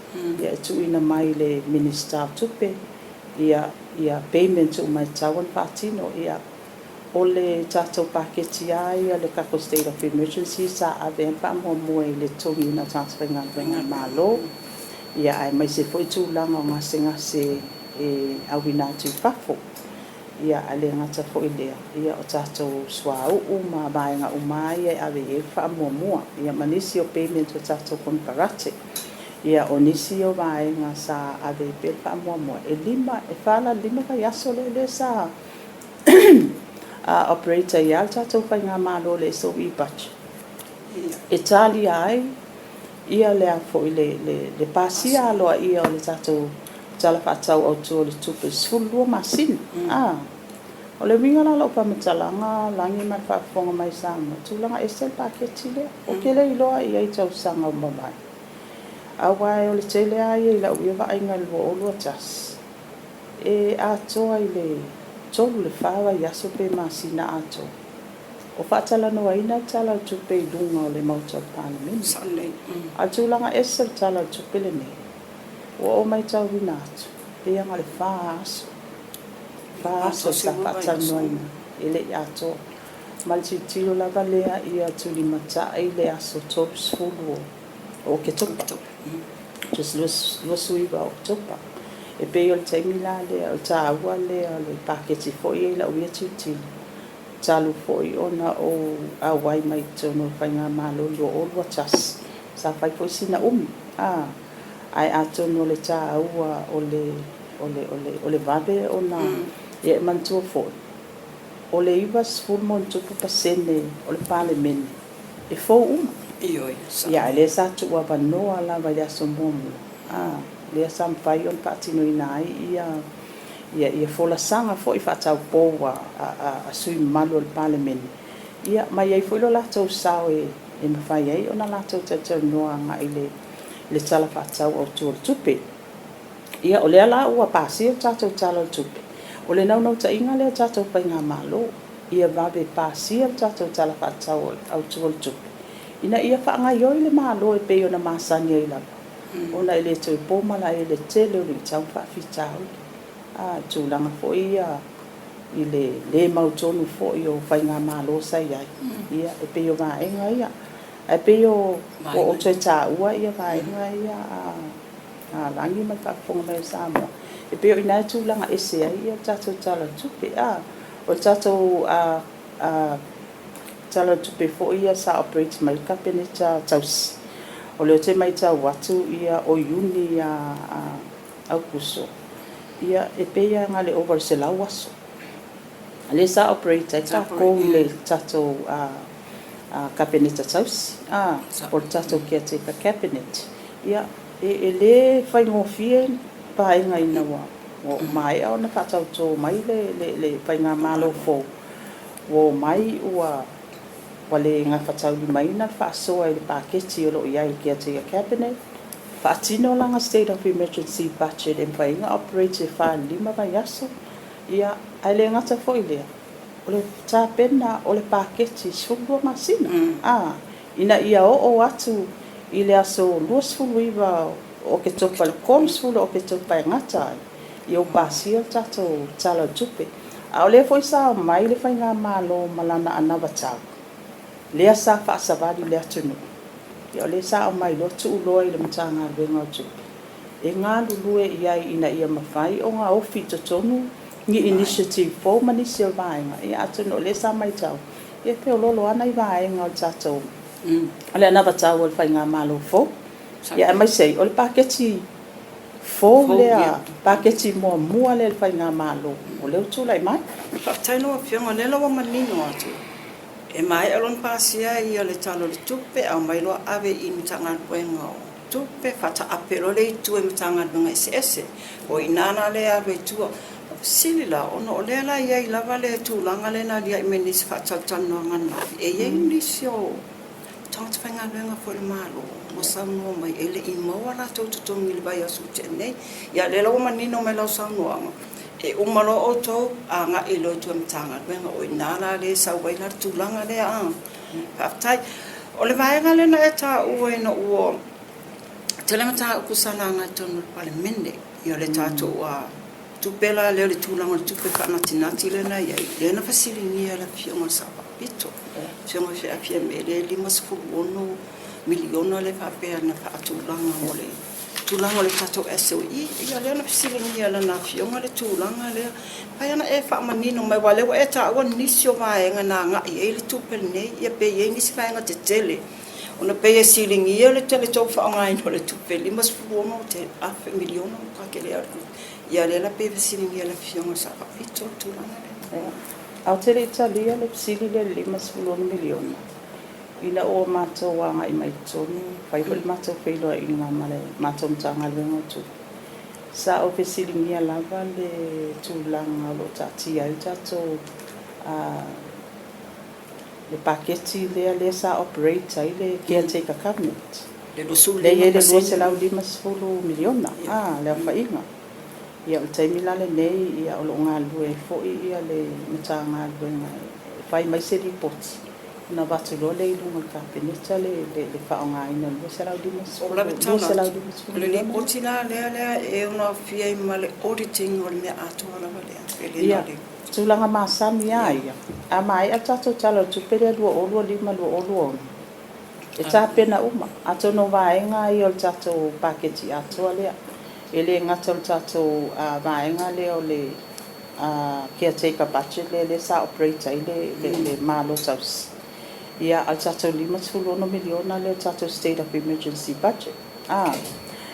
ia, e tuuina mai i le Minisita o Tupe ia ia payments uma e tatau ona faatino. Ia, o le tatou paketi lava ia, le tatou State of Emergency, sa ave ai le faamuamua i le totogiina o tagata faigaluega a le Malo, ia, aemaise foi tulaga o gasegase e auina atu i fafo. Ia, ae le gata foi i lea, ia, o tatou suauu ma vaega uma lava ia e ave i ai le faamuamua, ia, ma nisi o payments o tatou konekarate. Ia, o nisi o vaega sa ave ai pea le faamuamua, e lima, e fa la i le lima vaiaso lea lea sa operate ai lava le tatou Faigamalo i le SOE budget e talia ai ia le a foi le, le, le pasia aloaia o le tatou Tala Faatatau Autu o le Tupe i le 12 masina. A, o le uiga la o lau faamatalaga, Lagi ma le faafofoga mai Samoa, tulaga ese le paketi lea. Ou te le iloa i ai tausaga ua mavae. Aua o le tele lava ia i lau ia vaaiga i le 2021, e atoa i le tolu i le fa vaiaso pe masina atoa o faatalanoaina le Tala o le Tupe i luga o le Maota o le Palemene. A o le tulaga ese o le Tala o le Tupe lenei, ua ou matauina atu, pei lava na o le fa aso, fa aso sa faatalanoaina, e le i atoa. Ma le tilotilo lava lea ia tulimatai le aso 30 o Oketopa. 29 o Oketopa. E pei o le taimi la lea, o le taua lea o le paketi foi ia i lau ia tilotilo, talu foi ona ou auai mai i totonu o le Faigamalo i le 2021, sa fai foi sina umi, a, ae atonu o le taua o le, o le, o le, o le vave ona, ia e manatua foi, o le 90 ma ono tupu pasene o le Palemene e fou uma. Ioe, sao. Ia, a lea sa tuuavanoa lava i le aso muamua, a, lea sa mafai ona faatinoina ai ia, ia, ia folasaga foi faataupou a, a, a sui usufono mamalu o le Palemene, ia, ma i ai foi lo latou sao e, e mafai ai ona latou talatalanoa agai i le, le Tala Faatatau Autu o le Tupe. Ia, o lea la ua pasia le tatou Tala o le Tupe. O le naunautaiga lea o le tatou Faigamalo, ia vave pasia le tatou Tala Faatatau Autu o le Tupe, ina ia faagaoioi le Malo e pei ona masani ai lava, ona e le toe po malae i le tele o luitau ma faafitauli. A, tulaga foi ia i le le mautonu foi o Faigamalo sa i ai, ia, e pei o vaega ia. Ae pei o, ua ou toe taua ia vaega ia a. Lagi ma le faafofoga mai o Samoa, e pei o i ina e tulaga ese ai le tatou Tala o le Tupe. A, o le tatou Tala o le Tupe foi ia sa operate mai le Kapeneta tausi, o lea ou te matau atu o Iuni Aukuso, ia e pei lava na o le ova i le 100 aso lea sa operate ai tatou i le tatou Kapeneta tausi, po o le tatou Caretaker Cabinet. Ia, e le faigofie le vaega ina ua maea ona faatauto mai le faigamalo fou, ua omai ua le gafataulimaina le faasoa i le paketi o lo o i ai i le Caretaker Cabinet, faatino lana State of Emergency Budget e mafai ai ona operate e 4 i le 5 vaiaso, ia, ae le gata foi i lea, o le tapena o le paketi 12 masina, a, ina ia oo atu i le aso 29 o Oketopa i le 30 o Oketopa e gata ai, ia ua pasia le tatou Tala o le Tupe. A o lea foi sa omai le faigamalo ma lana anavatau, lea sa faasavali i le atunuu, ia o lea sa aumai loa tuu loa i le Matagaluega o Tupe e galulue i ai ina ia mafai ona ofi i totonu ni initiative fou ma nisi o vaega. Ia atonu o lea sa matau, ia e feoloolo lava nai vaega o le tatou o le anavatau a le faigamalo fou. Ia aemaise ai o le paketi fou lea, paketi muamua lea a le faigamalo o lea ua tulai mai. Faafetai lau Afioga, o lea la ua manino atu, e maea loa ona pasia le Tala o le Tupe, aumai loa ave i Matagaluega o Tupe, faataape loa lea i tua i Matagaluega eseese. O i ina la lea e alu ai i tua. O le fesili la, ona o lea la e i ai lava le tulaga lea na aliae mai i nisi faatalatalanoaga ananafi, e i ai nisi o tagata faigaluega foi a le Malo ua saunoa mai e le i maua latou totogi i le vaiaso ua tea nei. Ia o lea la ua manino mai lau saunoaga, e uma loa outou agai loa i tua i Matagaluega. O i ina la lea e sau ai la le tulaga lea a? Faafetai. O le vaega lea na e taua ina ua tele mataupu sa laga i totonu o le Palemene, ia le tatou tupe la lea o le tulaga o le tupe faanatinati lea na i ai, lea na fesiligia e le Afioga i le Sao Faapito, le Afioga ia Fiame, lea e $56 miliona lea e faapea na faatulaga mo le tulaga o le tatou SOE. Ia lea na fesiligia e lana Afioga le tulaga lea. Mafai ona e faamanino mai aua o lea ua e taua nisi o vaega na agai i ai le tupe lenei, ia pe i ai nisi vaega tetele ona pei e siligia le tou faaaogaina o le tupe $56 miliona matua tele lava o le tupe. Ia lea la pei e fesiligia e le Afioga i le Sao Faapito le tulaga lea. Ae ou te le i talia le fesili lea i le $56 miliona, ina ua matou agai mai i totonu, fai foi le matou feiloaiga ma le matou Matagaluega o Tupe, sa ou fesiligia lava le tulaga o lo o taatia ai le tatou le paketi lea lea sa operate ai le caretaker cabinet, lea e i ai le $250 miliona le aofaiga. Ia o le taimi la lenei o lo o galulue ai foi le Matagaluega e fai mai se lipoti ona avatu loa lea i luga o le Kapeneta le faaaogaina o le $250 miliona. O le lipoti la lea e ono aofia ai ma le audit ina o le mea atoa lava lea? Ia, tulaga masani lava ia, a maea le tatou Tala o le Tupe lea 2025/2026, e tapena uma. Atonu o vaega ia o le tatou paketi atoa lea, e le gata o le tatou vaega lea o le caretaker budget lea lea sa operate ai le Malo tausi, ia a o le tatou $56 miliona lea o le tatou State of Emergency Budget,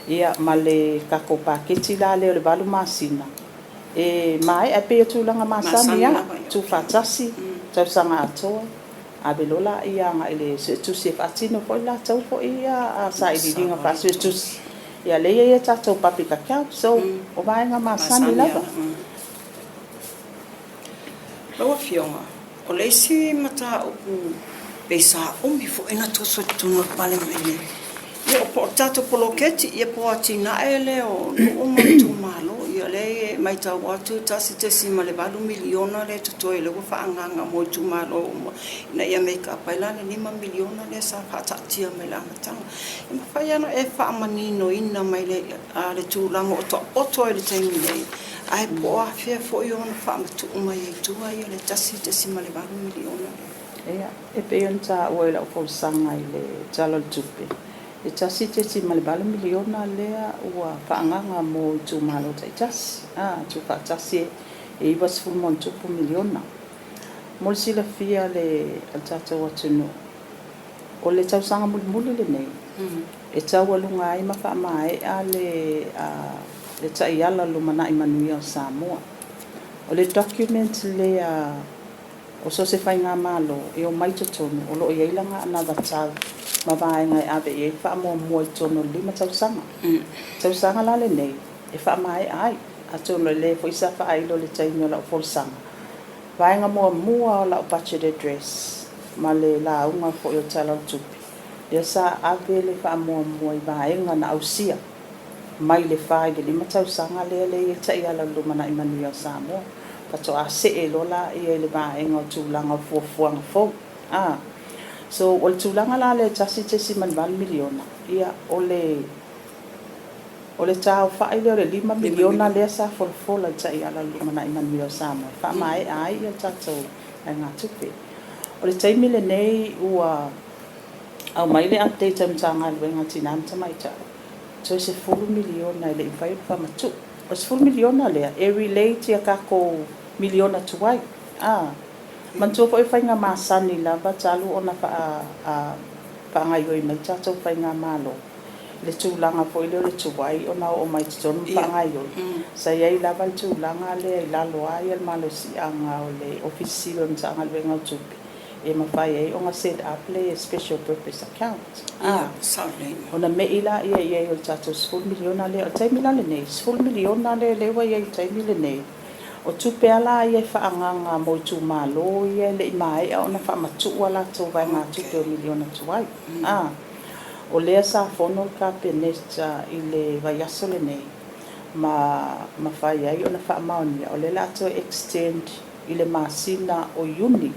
ia ma le tatou paketi la lea o le 8 masina, E maea, e pei o tulaga masani lava, tuufaatasi, tausaga atoa, ave loa laia agai i le suetusi e faatino foi le latou foi sailiiliga faasuetusi. Ia lea e i ai a tatou public account, so o vaega masani lava. Lau Afioga, O le isi mataupu pei sa umi foi na toso i totonu o le Palemene, ia po o le tatou poloketi ia po o atinae lea o nuu ma itumalo. Ia o lea e matau atu e $1.8 miliona lea e totoe lea ua faaagaaga mo itumalo uma ina ia make up ai la le $5 miliona lea sa faataatia mai i le amataga. E mafai lava ona e faamaninoina mai le tulaga o taoto ai i le taimi nei Ae po o afea foi o ono faamatuu mai ai tua ia le $1.8 miliona lea? Ia, e pei ona taua i lau folasaga i le Tala o le Tupe, e $1.8 miliona lea ua faaagaaga mo itumalo taitasi, a, tuufaatasi e $90+ miliona. Mo le silafia e le tatou atunuu, o le tausaga mulimuli lenei e taualuga ai ma faamaea le le Taiala o le Lumanai Manuia o Samoa. O le document lea o so o se faigamalo e omai i totonu o lo o i ai lana anavatau ma vaega e ave i ai le faamuamua i totonu o le 5 tausaga. Tausaga la lenei e faamaea ai, atonu e le foi sa faailo i le taimi o lau folasaga, vaega muamua o lau budget address ma le lauga foi o le Tala o le Tupe, lea sa ave le faamuamua i vaega na ausia mai le 4 i le 5 tausaga lea lea i ai taiala o le Lumanai Manuia o Samoa, faatoa see loa laia i le vaega o tulaga o fuafuaga fou. A. So, o le tulaga la lea $1.8 miliona, ia o le o le taofai lea o le $5 miliona lea sa folafola i le taiala o le Lumanai Manuia o Samoa e faamaea ai le tatou vaegatupe. O le taimi lenei ua aumai le update a le Matagaluega o Tina ma Tamaitai, toe $10 miliona e le i mafai ona faamatuu. O le $10 miliona lea e relate i a tatou miliona tuai. A manatua foi o faiga masani lava talu ona faagaoioi mai le tatou faigamalo i le tulaga foi lea o le tuai ona oo mai i totonu ma faagaoioi. Sa i ai lava le tulaga lea i lalo lava le malosiaga o le Ofisa Sili o le Matagaluega o Tupe e mafai ai ona set up le special purpose account. Ona me'i lea i ai o le tatou $10 miliona lea. O le taimi la lenei, $10 miliona lea lea ua i ai i le taimi lenei, o tupe lava la ia e faaagaaga mo itumalo ia e le i maea ona faamatuu a latou vaegatupe o miliona tuai. O lea sa fono le Kapeneta i le vaiaso lenei ma mafai ai ona faamaonia, o lea o le a toe extend i le masina o Iuni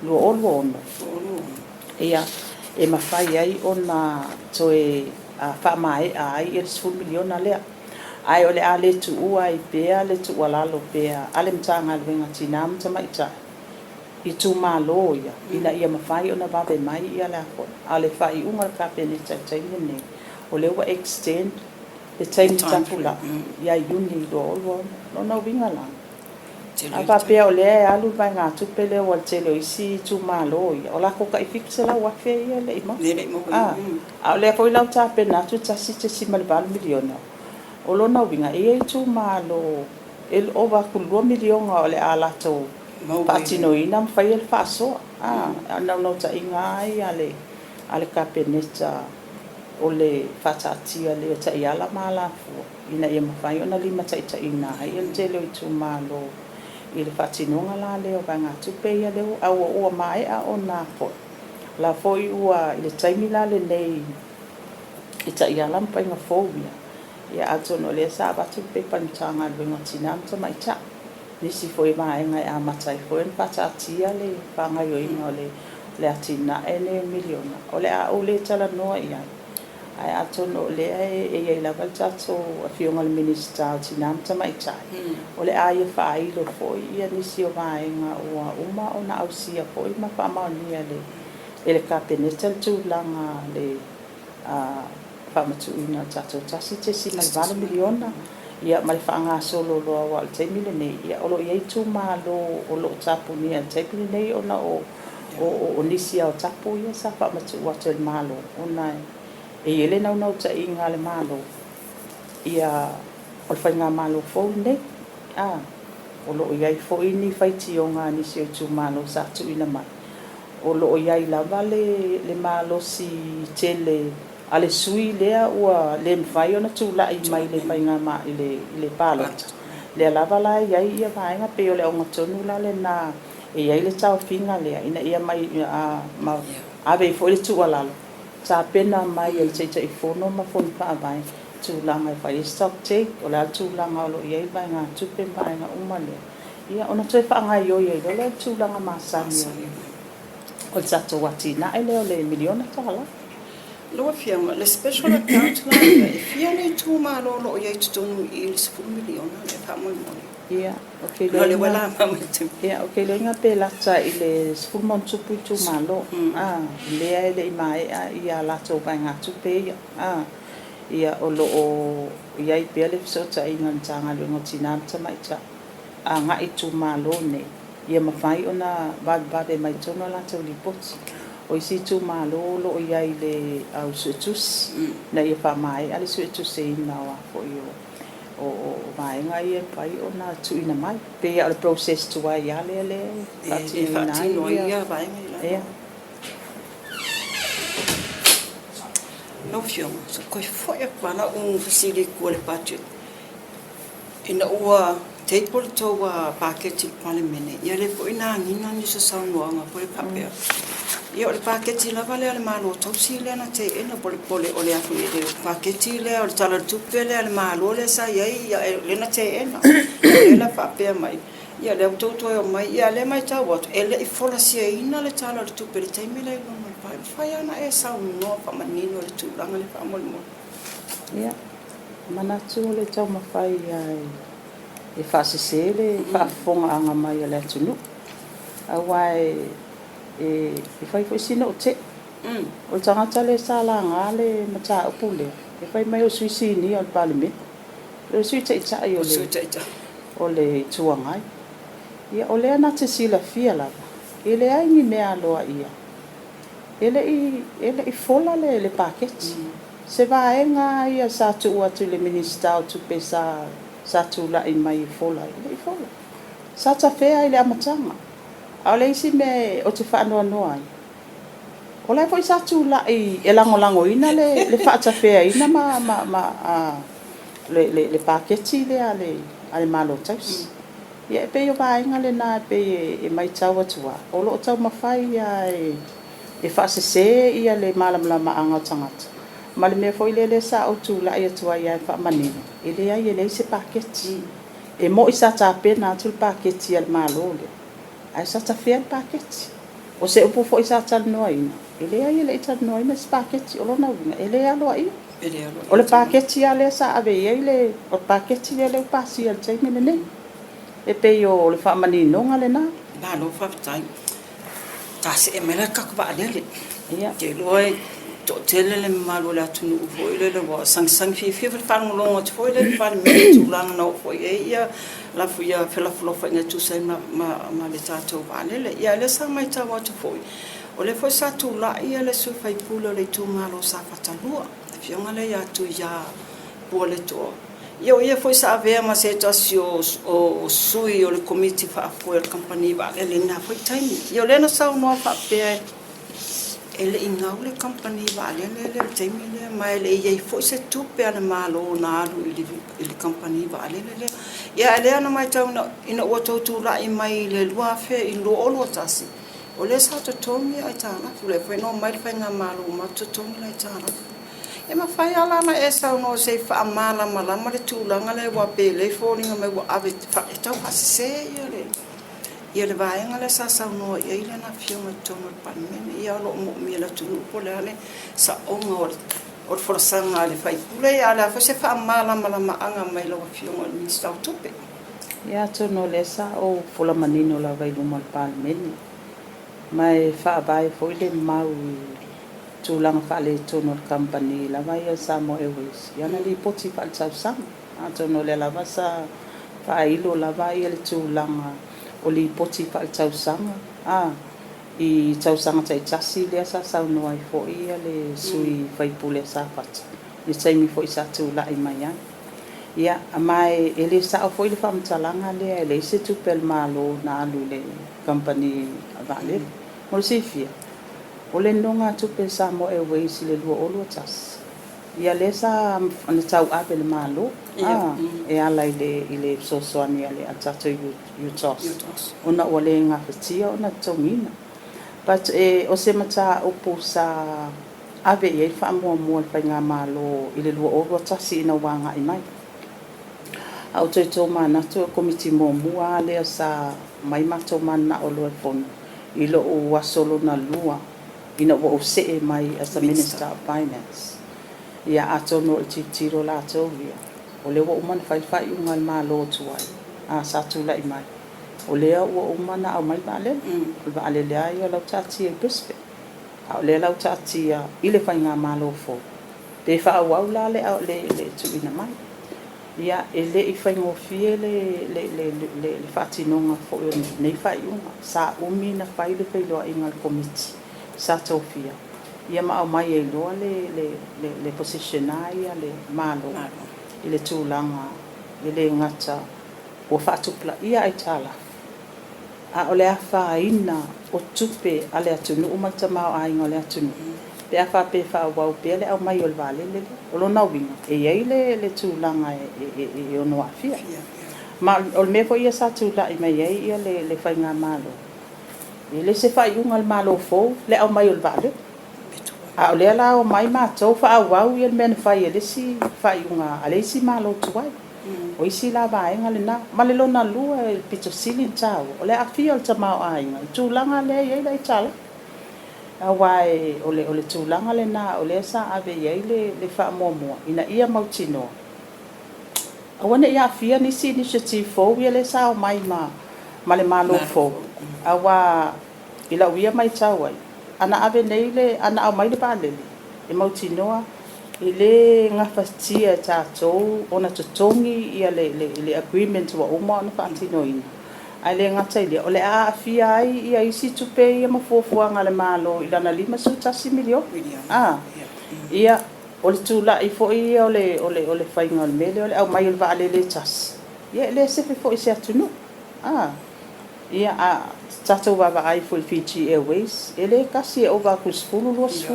2026, ia, e mafai ai ona toe faamaea ai le $10 miliona lea. Ae o le a le tuua ai pea le tuualalo pea a le Matagaluega o Tina ma Tamaitai i itumalo ia, ina ia mafai ona vave mai le a foi. A o le faaiuga a le Kapeneta i le taimi lenei, o lea ua extend le taimi tapulaa ia Iuni 2026. O lona uiga la, a faapea o lea e alu le vaegatupe lea aua o le tele o isi itumalo ia, o latou tai $700,000 ia e le i maua. A o lea foi la ua tapena atu le $1.8 miliona, o lona uiga, e i ai itumalo e ova atu i le $2 miliona o le a latou faatinoina ma faia le faasoa. A o le naunautaiga lava ia a le Kapeneta o le faataatia lea o taiala ma alafua ina ia mafai ona limataitaiina ai le tele o itumalo i le faatinoga la lea o vaegatupe ia lea ua, a ua maea ona foi. O la foi ua i le taimi la lenei i taiala ma faiga fou ia, ia atonu o lea sa avatu le pepa i le Matagaluega o Tina ma Tamaitai, nisi foi o vaega e amata ai foi ona faataatia le faagaoioiga o le atinae lenei o le miliona. O le a ou le talanoa i ai, ae atonu o lea e i ai lava le tatou Afioga i le Minisita o Tina ma Tamaitai, o le a ia faailo foi nisi o vaega ua uma ona ausia foi ma faamaonia e le Kapeneta le tulaga le faamatuuina o le tatou $1.8 miliona ma le faagasolo loa aua o le taimi lenei o lo o i ai itumalo o lo o tapunia i le taimi lenei ona o nisi lava o tapu ia sa faamatuu atu e le Malo ona e i ai le naunautaiga a le Malo ia o le faigamalo fou lenei o lo o i ai foi ni faitioga a nisi o itumalo sa tuuina mai o lo o i ai lava le malosi tele a le sui lea ua le mafai ona tulai mai i le faiga i le palota. Lea lava la e i ai ia vaega, pei o le auga tonu la lena e i ai le taofiga lea ina ia mai ma ave ai foi le tuualalo, tapena mai e le Taitaifono ma Fono Faavae tulaga e fai ai stock take, o le a le tulaga o lo o i ai le vaegatupe ma vaega uma lea. Ia, ona toe faagaoioi ai loa lea o le tulaga masani o le tatou atinae lea o le $1 miliona. Lau Afioga, le special account la ia, e fia le itumalo o lo o i ai i totonu i i le $10 miliona lea faamolemole? Ia, ou te iloaina, ia, ou te iloaina pe lata i le 10+ itumalo, a, lea e le i maea a latou vaegatupe ia, a, ia, o lo o i ai pea le fesootaiga a le Matagaluega o Tina ma Tamaitai agai i itumalo nei, ia mafai ona vavevave mai totonu a latou lipoti. O isi itumalo o lo o i ai i le au suetusi, ina ia faamaea le suetuseina o a foi O vaega ia e mafai ona tuuina mai. Pei lava o le process tuai lava lea lea e faatinoina ai ia vaega i lalo. Lau Afioga, se i toe foi atu lava lau fesili i tua i le budget. Ina ua table le tou paketi i le Palemene, ia lea foi na agiga nisi o saunoaga foi lea faapea, ia o le paketi lava lea a le Malo tausi lea na teena po o le paketi lea o le Tala o le Tupe lea a le Malo lea sa i ai, lea na teena. O lea la faapea mai, ia lea ua outou toe omai, a o lea e matau atu, e le i folasiaina le Tala o le Tupe i le taimi lea i luma o le Palemene. E mafai lava ona e saunoa faamanino le tulaga lea faamolemole? Ia, manatu o le taumafai lava e faasese le faafofogaaga mai a le atunuu, aua e fai foi sina ou tei. O le tagata lea sa laga le mataupu lea, e fai mai o le sui sinia o le Palemene, o le Sui Taitai o le Itu Agai. Ia, o lea na te silafia lava, e leai ni mea aloaia, e le i fola le paketi. Se vaega lava ia sa tuu atu i le Minisita o Tupe sa tulai mai e fola, e le i fola. Sa tafea i le amataga. A o le isi mea ou te faanoanoa ai, o la e foi sa tulai e lagolagoina le faatafeaina ma le paketi lea a le Malo Tausi. Ia e pei o vaega lena e pei e matau atu lava, o lo o taumafai lava e faasese le malamalamaaga o tagata, ma le mea foi lea sa ou tulai atu ai lava e faamanino, e leai e leai se paketi. E moni sa tapena atu le paketi a le Malo lea, ae sa tafea le paketi. O se upu foi sa talanoaina, e leai e le i talanoaina se paketi. O lona uiga, e le aloaia. O le paketi lava lea sa ave i ai le, o le paketi lea lea ua pasia i le taimi lenei. E pei o le faamaninoga lena. Malo faafetai. Ta see mai la i le tatou vaalele. Ou te iloa e toatele le mamalu o le atunuu foi lele ua sagisagi fiafia foi le faalogologo atu foi lea i le Palemene i tulaga na oo foi i ai ia ia felafolafoaiga e tusa ai ma le tatou vaalele. Ia o lea sa matau atu foi, o lea foi sa tulai le sui usufono o le itumalo o Safata 2, le afioga lea ia Tuia Pualetoa. Ia o ia foi sa avea ma se tasi o sui o le Komiti Faafoe o le Kamupani Vaalele i lena foi taimi. Ia o lea na saunoa faapea e le i gau le Kamupani Vaalele lea i le taimi lea, ma e le i i ai foi se tupe a le Malo na alu i le Kamupani Vaalele lea. Ia a o lea na matau ina ua outou tulai mai i le 2021, o lea sa totogi aitalafu, o lea foi na omai le Faigamalo ua uma atu totogi le aitalafu. E mafai lava la ona e saunoa se i faamalamalama le tulaga lea aua pei o lea e foliga mai ua ave e tau faasese ia le vaega lea sa saunoa i ai lana Afioga i totonu o le Palemene. Ia o lo o moomia e le atunuu po o le a le saoga o le folasaga a le sui usufono, a o le a foi se faamalamalamaga mai lau Afioga i le Minisita o Tupe. Ia atonu o lea sa ou fola manino lava i luma o le Palemene, ma e faavae foi le mau i tulaga faaletonu o le kamupani lava ia o le Samoa Airways i ana lipoti faaletausaga. Atonu o lea lava sa faailo lava le tulaga o lipoti faaletausaga a i tausaga taitasi lea sa saunoa ai foi le sui usufono a Safata i le taimi foi sa tulai mai ai. Ia, ma e le sao foi le faamatalaga lea e leai se tupe a le Malo na alu i le kamupani vaalele. Mo le silafia, O le nonogatupe a le Samoa Airways i le 2021, ia lea sa na tauave e le Malo e ala i le i le fesoasoani a le tatou UTOS ona ua le gafatia ona totogiina. But o se mataupu sa ave i ai le faamuamua a le Faigamalo i le 2021 ina ua agai mai. A ou toe tomanatu o le Komiti muamua lava lea sa aumai matou mananao loa e fono i lou aso lona lua ina ua ou see mai as a Minister of Finance. Ia atonu o le tilotilo latou ia, o lea ua uma ona fai le faaiuga a le Malo tuai a sa tulai mai, o lea ua uma ona aumai le vaalele. O le vaalele lava ia o la ua taatia i Brisbane, a o lea la ua taatia i le Faigamalo fou, pe faaauau la le le tuuina mai. Ia, e le i faigofie le faatinoga foi o lenei faaiuga. Sa umi na fai le feiloaiga a le Komiti sa tofia ia ma aumai ai loa le position a ia le Malo i le tulaga E le gata ua faatupulaia aitalafu, a o le afaina o tupe a le atunuu ma le tamaoaiga o le atunuu pe a faapea e faaauau pea le aumai o le vaalele lea. O lona uiga, e i ai le tulaga e ono aafia. Ma o le mea foi ia sa tulai mai ai le faigamalo, e le o se faaiuga a le Malo fou le aumai o le vaalele. A o lea la omai matou faaauau le mea na fai e le isi faaiuga a le isi Malo tuai. O isi la vaega lena. Ma le lona lua e pito sili ona taua, o le aafia o le tamaoaiga i le tulaga lea e i ai le aitalafu. Aua o le tulaga lena o lea sa ave i ai le faamuamua ina ia mautinoa aua ne i aafia nisi initiative fou ia lea sa omai ma le Malo fou, aua i lau ia matau ai, ana ave nei le, ana aumai le vaalele, e mautinoa e le gafatia e tatou ona totogi le agreement ua uma ona faatinoina. Ae le gata i lea, o le a aafia ai isi tupe ia ma fuafuaga a le Malo i lana $51 miliona. Ia, o le tulai foi ia o le faiga o le mea lea o le aumai o le vaalele e tasi, ia e le sefe foi i se atunuu. Ia, a tatou vaavaai foi i le Fiji Airways, e le tasi e ova atu i le 10,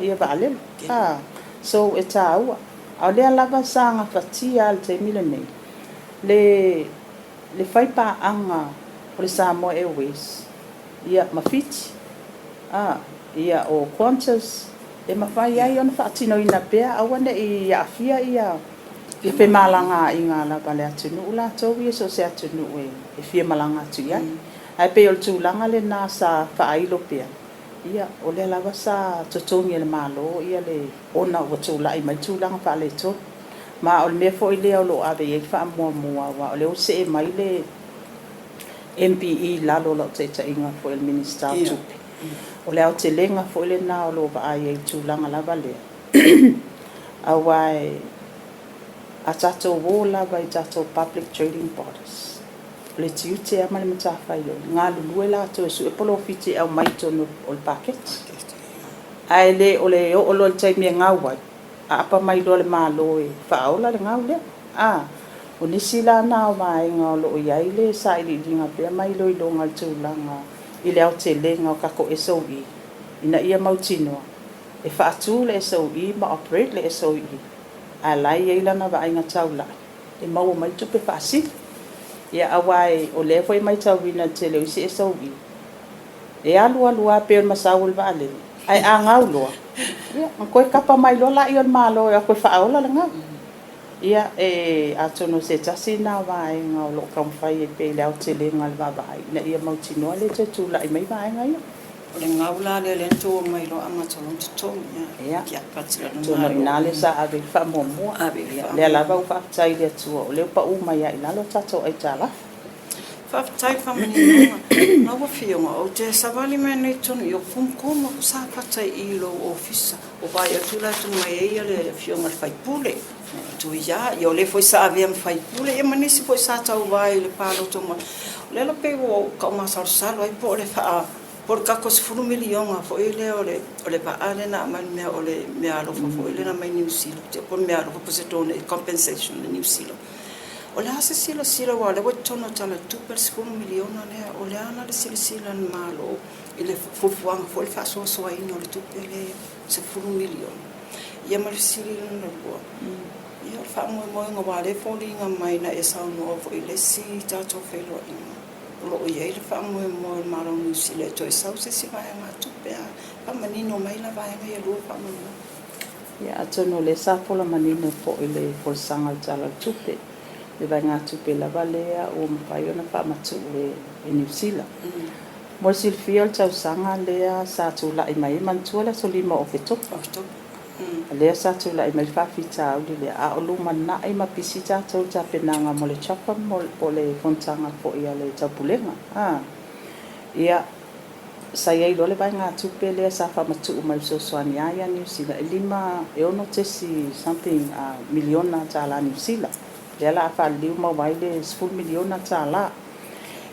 20 vaalele. So, e taua. A o lea lava sa gafatia lava i le taimi lenei le faipaaga o le Samoa Airways ma Fiti, ia o Qantas, e mafai ai ona faatinoina pea, aua ne i aafia femalagaaiga lava a le atunuu latou ia i so o se atunuu e fia malaga atu i ai. Ae pei o le tulaga lena sa faailo pea, ia o lea lava sa totogi e le Malo le ona ua tulai mai le tulaga faaletonu. Ma o le mea foi lea o lo o ave i ai le faamuamua, aua o lea ua see mai le MPE i lalo o lau taitaiga foi o le Minisita o Tupe. O le aotelega foi lena o lo o vaai ai i le tulaga lava lea, aua a tatou o lava i tatou public trading bodies, o le tiute lava ma le matafaioi, e galulue latou e sue polofiti e aumai i totonu o le paketi. Ae le o le oo loa i le taimi e gau ai, aapa mai loa le Malo e faaola le gau lea. A, o nisi la na o vaega o lo o i ai le sailiiliga pea ma iloiloga o le tulaga i le aotelega o tatou SOE ina ia mautinoa e faatu le SOE ma operate le SOE, a o la e i ai lana vaaiga taulai e maua mai tupe faasili. Ia aua o lea foi e matauina i le tele o isi SOE, e alu alu lava pei o le masau o le vaalele, ae a gau loa, ia ona toe tapa mai loa lea o le Malo e o atu e faaola le gau. Ia, atonu o se tasi lena o vaega o lo o taumafai ai pea i le aotelega o le vaavaai ina ia mautinoa e le toe tulai mai vaega ia. O le gau la lea lea na tou omai loa amata loa ona totogi. Ia, atonu o i ina lea sa ave ai le faamuamua. O lea lava ua faafetai i le Atua o lea ua pau mai lava i lalo a tatou aitalafu. Faafetai i le faamaninoga. Lau Afioga, ou te savali mai nei i totonu i o kumukumu aku Safata i lou ofisa. Ua vaai atu la e tu mai ai le Afioga i le sui usufono, Tuia, ia o lea foi sa avea ma sui usufono, ia ma nisi foi sa tauva i le palota uma. O lea la pei ua ou tau masalosalo ai po o le faa po o le tatou $10 miliona foi lea o le o le vaa lea na aumai le mea o le meaalofa foi lea na aumai Niu Sila, po o le meaalofa po o se compensation i Niu Sila. O le a se silasila aua o lea ua i totonu o le Tala o le Tupe le $10 miliona lea, o le a la le silasila a le Malo i le fuafuaga foi o le faasoasoaina o le tupe lea $10 miliona? Ia ma le fesili lona lua, ia o le faamoemoega aua o lea e foliga mai na e saunoa foi i le isi tatou feiloaiga, o lo o i ai le faamoemoe o le Malo o Niu Sila e toe sau se isi vaegatupe a? Faamanino mai la vaega ia e lua faamolemole. Ia, atonu o lea sa fola manino foi i le folasaga o le Tala o le Tupe, le vaegatupe lava lea ua mafai ona faamatuu e Niu Sila. Mo le silafia o le tausaga lea sa tulai mai ai, manatua le aso 5 o Oketopa, lea sa tulai mai le faafitauli lea, a o lumanai ma pisi tatou i tapenaga mo le CHOGM po o le fonotaga foi a le Taupulega. Ia, sa i ai loa le vaegatupe lea sa faamatuu mai e fesoasoani ai ia Niu Sila, e lima, e ono tesi something miliona tala Niu Sila, lea la a faaliliu maua ai le $10 miliona tala.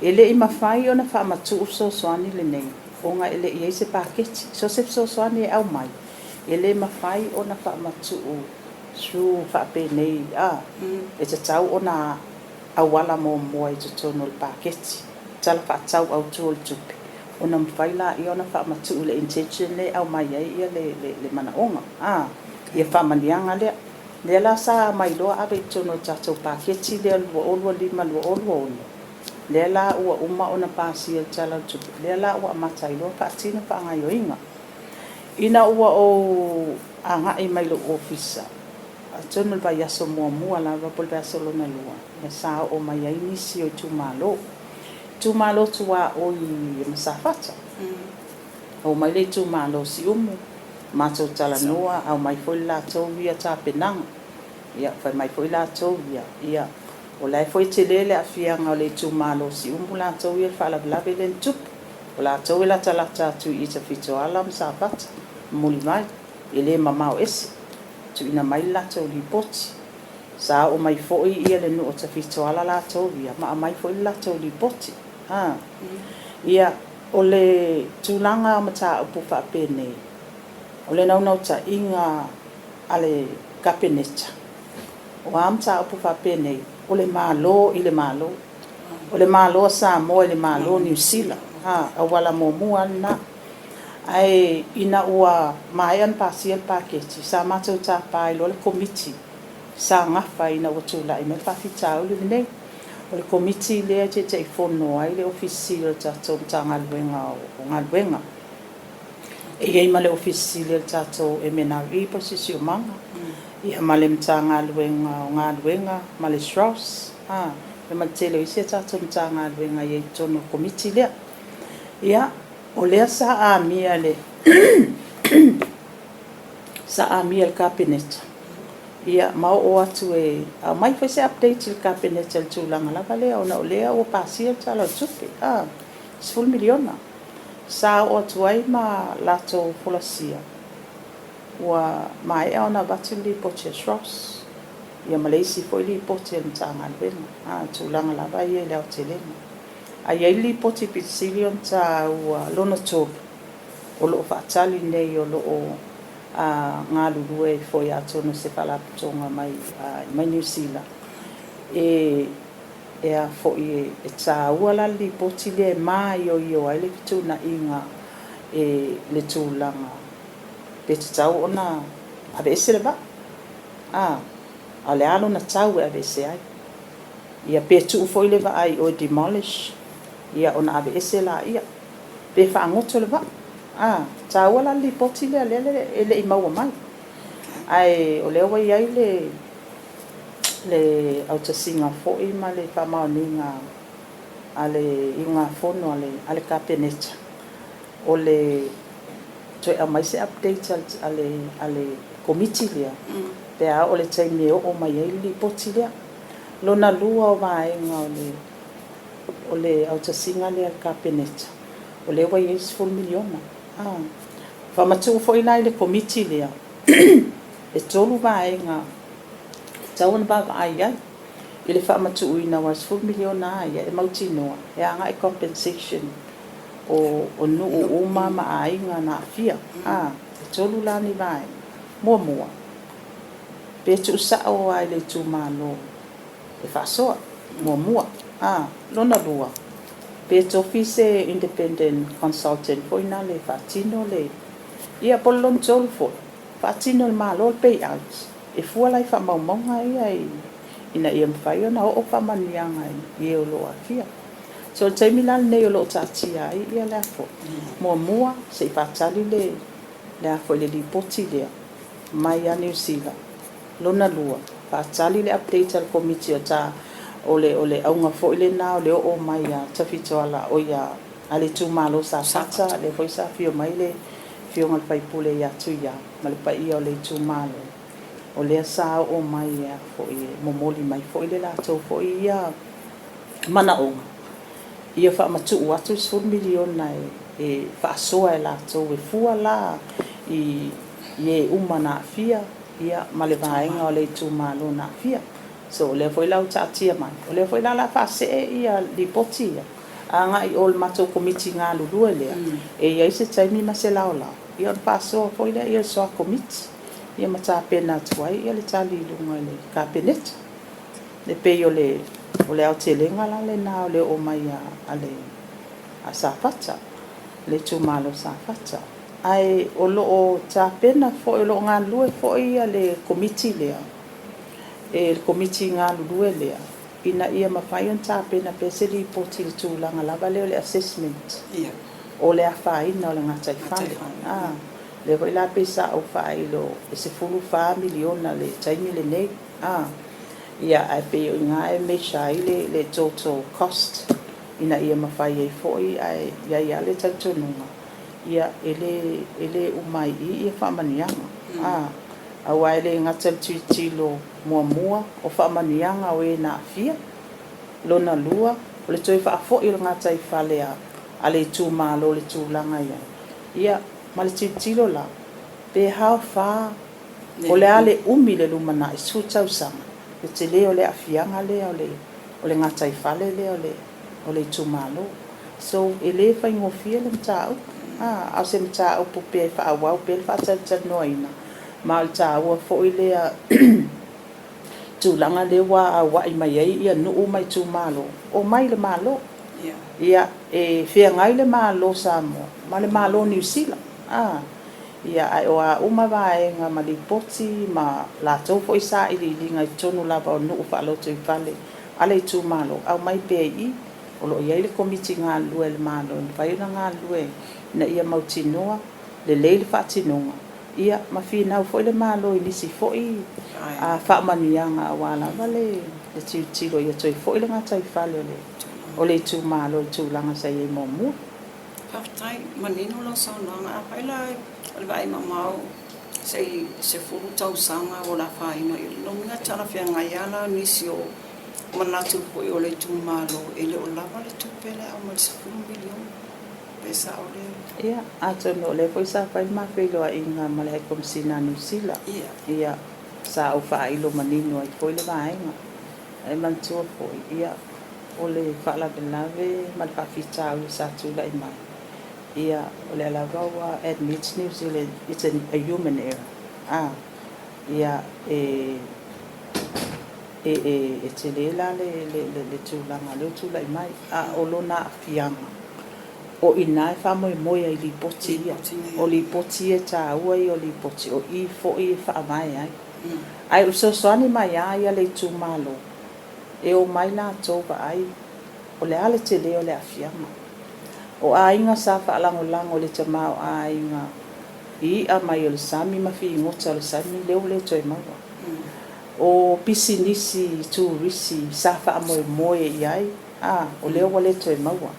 E le i mafai ona faamatuu fesoasoani lenei ona e le i i ai se paketi. So o se fesoasoani e aumai, e le mafai ona faamatuu through faapenei a, e tatau ona auala muamua i totonu o le paketi, Tala Faatatau Autu o le Tupe, ona mafai laia ona faamatuu le intention lea e aumai ai ia le le manaoga a, ia faamanuiaga lea. Lea la sa aumai loa ave i totonu o le tatou paketi lea 2025, 2026, lea la ua uma ona pasia i le Tala o le Tupe, lea la ua amata ai loa faatino faagaoioiga. Ina ua ou agai mai i lou ofisa, atonu o le vaiaso muamua lava po o le vaiaso lona lua, ia sa oo mai ai nisi o itumalo, itumalo tuaoi ma Safata. Omai le itumalo o Siumu, matou talanoa, aumai foi le latou ia tapenaga. Ia, fai mai foi latou ia, ia, o la e foi e tele le aafiaga o le itumalo o Siumu latou ia i le faalavelave lea na tupu. O latou e latalata atu i Tafitoala ma Safata ma Mulivai, e le mamao ese. Tuuina mai le latou lipoti. Sa oo mai foi ia le nuu o Tafitoala latou ia ma aumai foi le latou lipoti. A. Ia, o le tulaga o mataupu faapenei, o le naunautaiga a le Kapeneta, o a mataupu faapenei, o le Malo i le Malo. O le Malo a Samoa i le Malo o Niu Sila. A, auala muamua lava lena. Ae ina ua maea ona pasia le paketi, sa matou tapa ai loa le Komiti sa gafa ina ua tulai mai le faafitauli lenei. O le Komiti lea e Taitaifono ai le Ofisa Sili o le tatou Matagaluega o Galuega. E i ai ma le Ofisa Sili o le tatou MNRE po o le Siosiomaga, ia ma le Matagaluega o Galuega ma le SROS, ia ma le tele o isi a tatou Matagaluega e i ai i totonu o le Komiti lea. Ia, o lea sa amia e le sa amia e le Kapeneta, ia ma oo atu e aumai foi se update i le Kapeneta i le tulaga lava lea ona o lea ua pasia le Tala o le Tupe, $10 miliona. Sa oo atu ai ma latou folasia, ua maea ona avatu le lipoti a SROS, ia ma le isi foi lipoti a le Matagaluega, i tulaga lava ia i le aotelega. Ae i ai le lipoti pito sili ona taua lona tolu, o lo o faatali nei o lo o galulue ai foi atonu o se faalapotopotoga mai mai Niu Sila e e a foi e taua la le lipoti lea e maioio ai le fetuunaiga e le tulaga pe tatau ona aveese le vaa a a o le a lona tau e aveese ai ia pe tuu foi le vaa i o e demolish ia ona aveese laia pe faagoto le vaa. A taua la le lipoti lea, lea e le i maua mai. Ae o lea ua i ai le le autasiga foi ma le faamaoniga a le iugafono a le a le Kapeneta, o le toe aumai se update a le a le Komiti lea pe a oo i le taimi e oo mai ai le lipoti lea. Lona lua o vaega o le o le autasiga lea a le Kapeneta, o lea ua i ai le $10 miliona. Faamatuu foi la i le Komiti lea, e tolu vaega e tatau ona vaavaai i ai i le faamatuuina aua e $10 miliona lava ia e mautinoa e agai i compensation o nuu uma ma aiga na aafia. E tolu la ni vaega. Muamua, pe tuusao lava i le itumalo e faasoa, muamua. A, lona lua, pe tofi se independent consultant foi nale e faatino le, ia po o le lona tolu foi, faatino e le Malo le pay out, e fua la i faamaumauga ia ina ia mafai ona oo faamanuiaga i e o lo o aafia. So, o le taimi la lenei o lo o taatia ai ia le a foi, muamua, se i faatali le, le a foi, le lipoti lea mai ia Niu Sila. Lona lua, faatali le update a le Komiti o ta, o le, o le auga foi lena o le oo mai a Tafitoala, oi a, a le itumalo Safata, lea foi sa afio mai le Afioga i le sui usufono ia Tuia ma le paia o le itumalo, o lea sa oo mai e a foi, e momoli mai foi le latou foi ia manaoga, ia faamatuu atu le $10 miliona e, e faasoa e latou e fua la i, i e uma na aafia, ia ma le vaega o le itumalo na aafia. So o lea foi la ua taatia mai, o lea foi la o le a faasee ia lipoti ia agai i o i le matou komiti galulue lea, e i ai se taimi ma se laolao, ia ona faasoa foi lea i le soa komiti. Ia ma tapena atu ai le tali i luga i le Kapeneta. E pei o le o le aotelega la lena o le oo mai a le a Safata, le itumalo o Safata. Ae o lo o tapena foi, o lo o galulue foi le Komiti lea, le Komiti galulue lea, ina ia mafai ona tapena pea se lipoti i le tulaga lava lea o le assessment o le afaina o le gataifale. O lea foi la pei sa ou faailo e $14 miliona i le taimi lenei. Ia, ae pei o i ina e measure ai le total cost ina ia mafai ai foi, ae i ai lava le talitonuga, ia, e le uma ai i i faamanuiaga. Aua e le gata i le tilotilo muamua o faamanuiaga o e na aafia, lona lua, o le toe faafoi o le gataifale a le itumalo i le tulaga e i ai, ia, ma le tilotilo la, pe how far, o le a le umi i le lumanai, 10 tausaga, le tele o le aafiaga lea o le gataifale lea o le itumalo. So, e le faigofie le mataupu, a o se mataupu pea e faaauau pea le faatalatalanoaina, ma o le taua foi lea tulaga lea ua auai mai ai nuu ma itumalo, omai i le Malo. Ia, e feagai le Malo o Samoa ma le Malo o Niu Sila. Ia, ae o a uma vaega ma lipoti ma latou foi sailiiliga i totonu lava o nuu faalotoifale a le itumalo, aumai pea i i. O lo o i ai le Komiti galulue a le Malo e mafai ona galulue ina ia mautinoa lelei le faatinoga, ia ma finau foi le Malo i nisi foi faamanuiaga aua lava le tilotilo ia toe foi le gataifale o le itumalo i le tulaga sa i ai muamua. Faafetai, manino lau saunoaga. Afai la o le vaai mamao se i 10 tausaga o le afaina, lona uiga e talafeagai lava la nisi o manatu foi o le itumalo e le o lava le tupe lea e aumai le $10 miliona. Pe sao lea? Ia, atonu o lea foi sa fai le ma feiloaiga ma le High Komesina a Niu Sila. Ia, sa ou faailo manino ai foi le vaega. Ae manatua foi, ia, o le faalavelave ma le faafitauli sa tulai mai, ia, o lea lava ua admit New Zealand it's a human error. Ia, e e tele la le tulaga o lea ua tulai mai, a o lona aafiaga, o i ina e faamoemoe ai i lipoti ia. O lipoti ia e taua ia o lipoti, o i foi e faavae ai. Ae o le fesoasoani mai lava ia le itumalo, e omai latou vaai o le a le tele o le aafiaga. O aiga sa faalagolago i le tamaoaiga i i'a mai o le sami ma figota o le sami, lea ua le toe maua. O pisinisi turisi sa faamoemoe i ai, o lea ua le toe maua.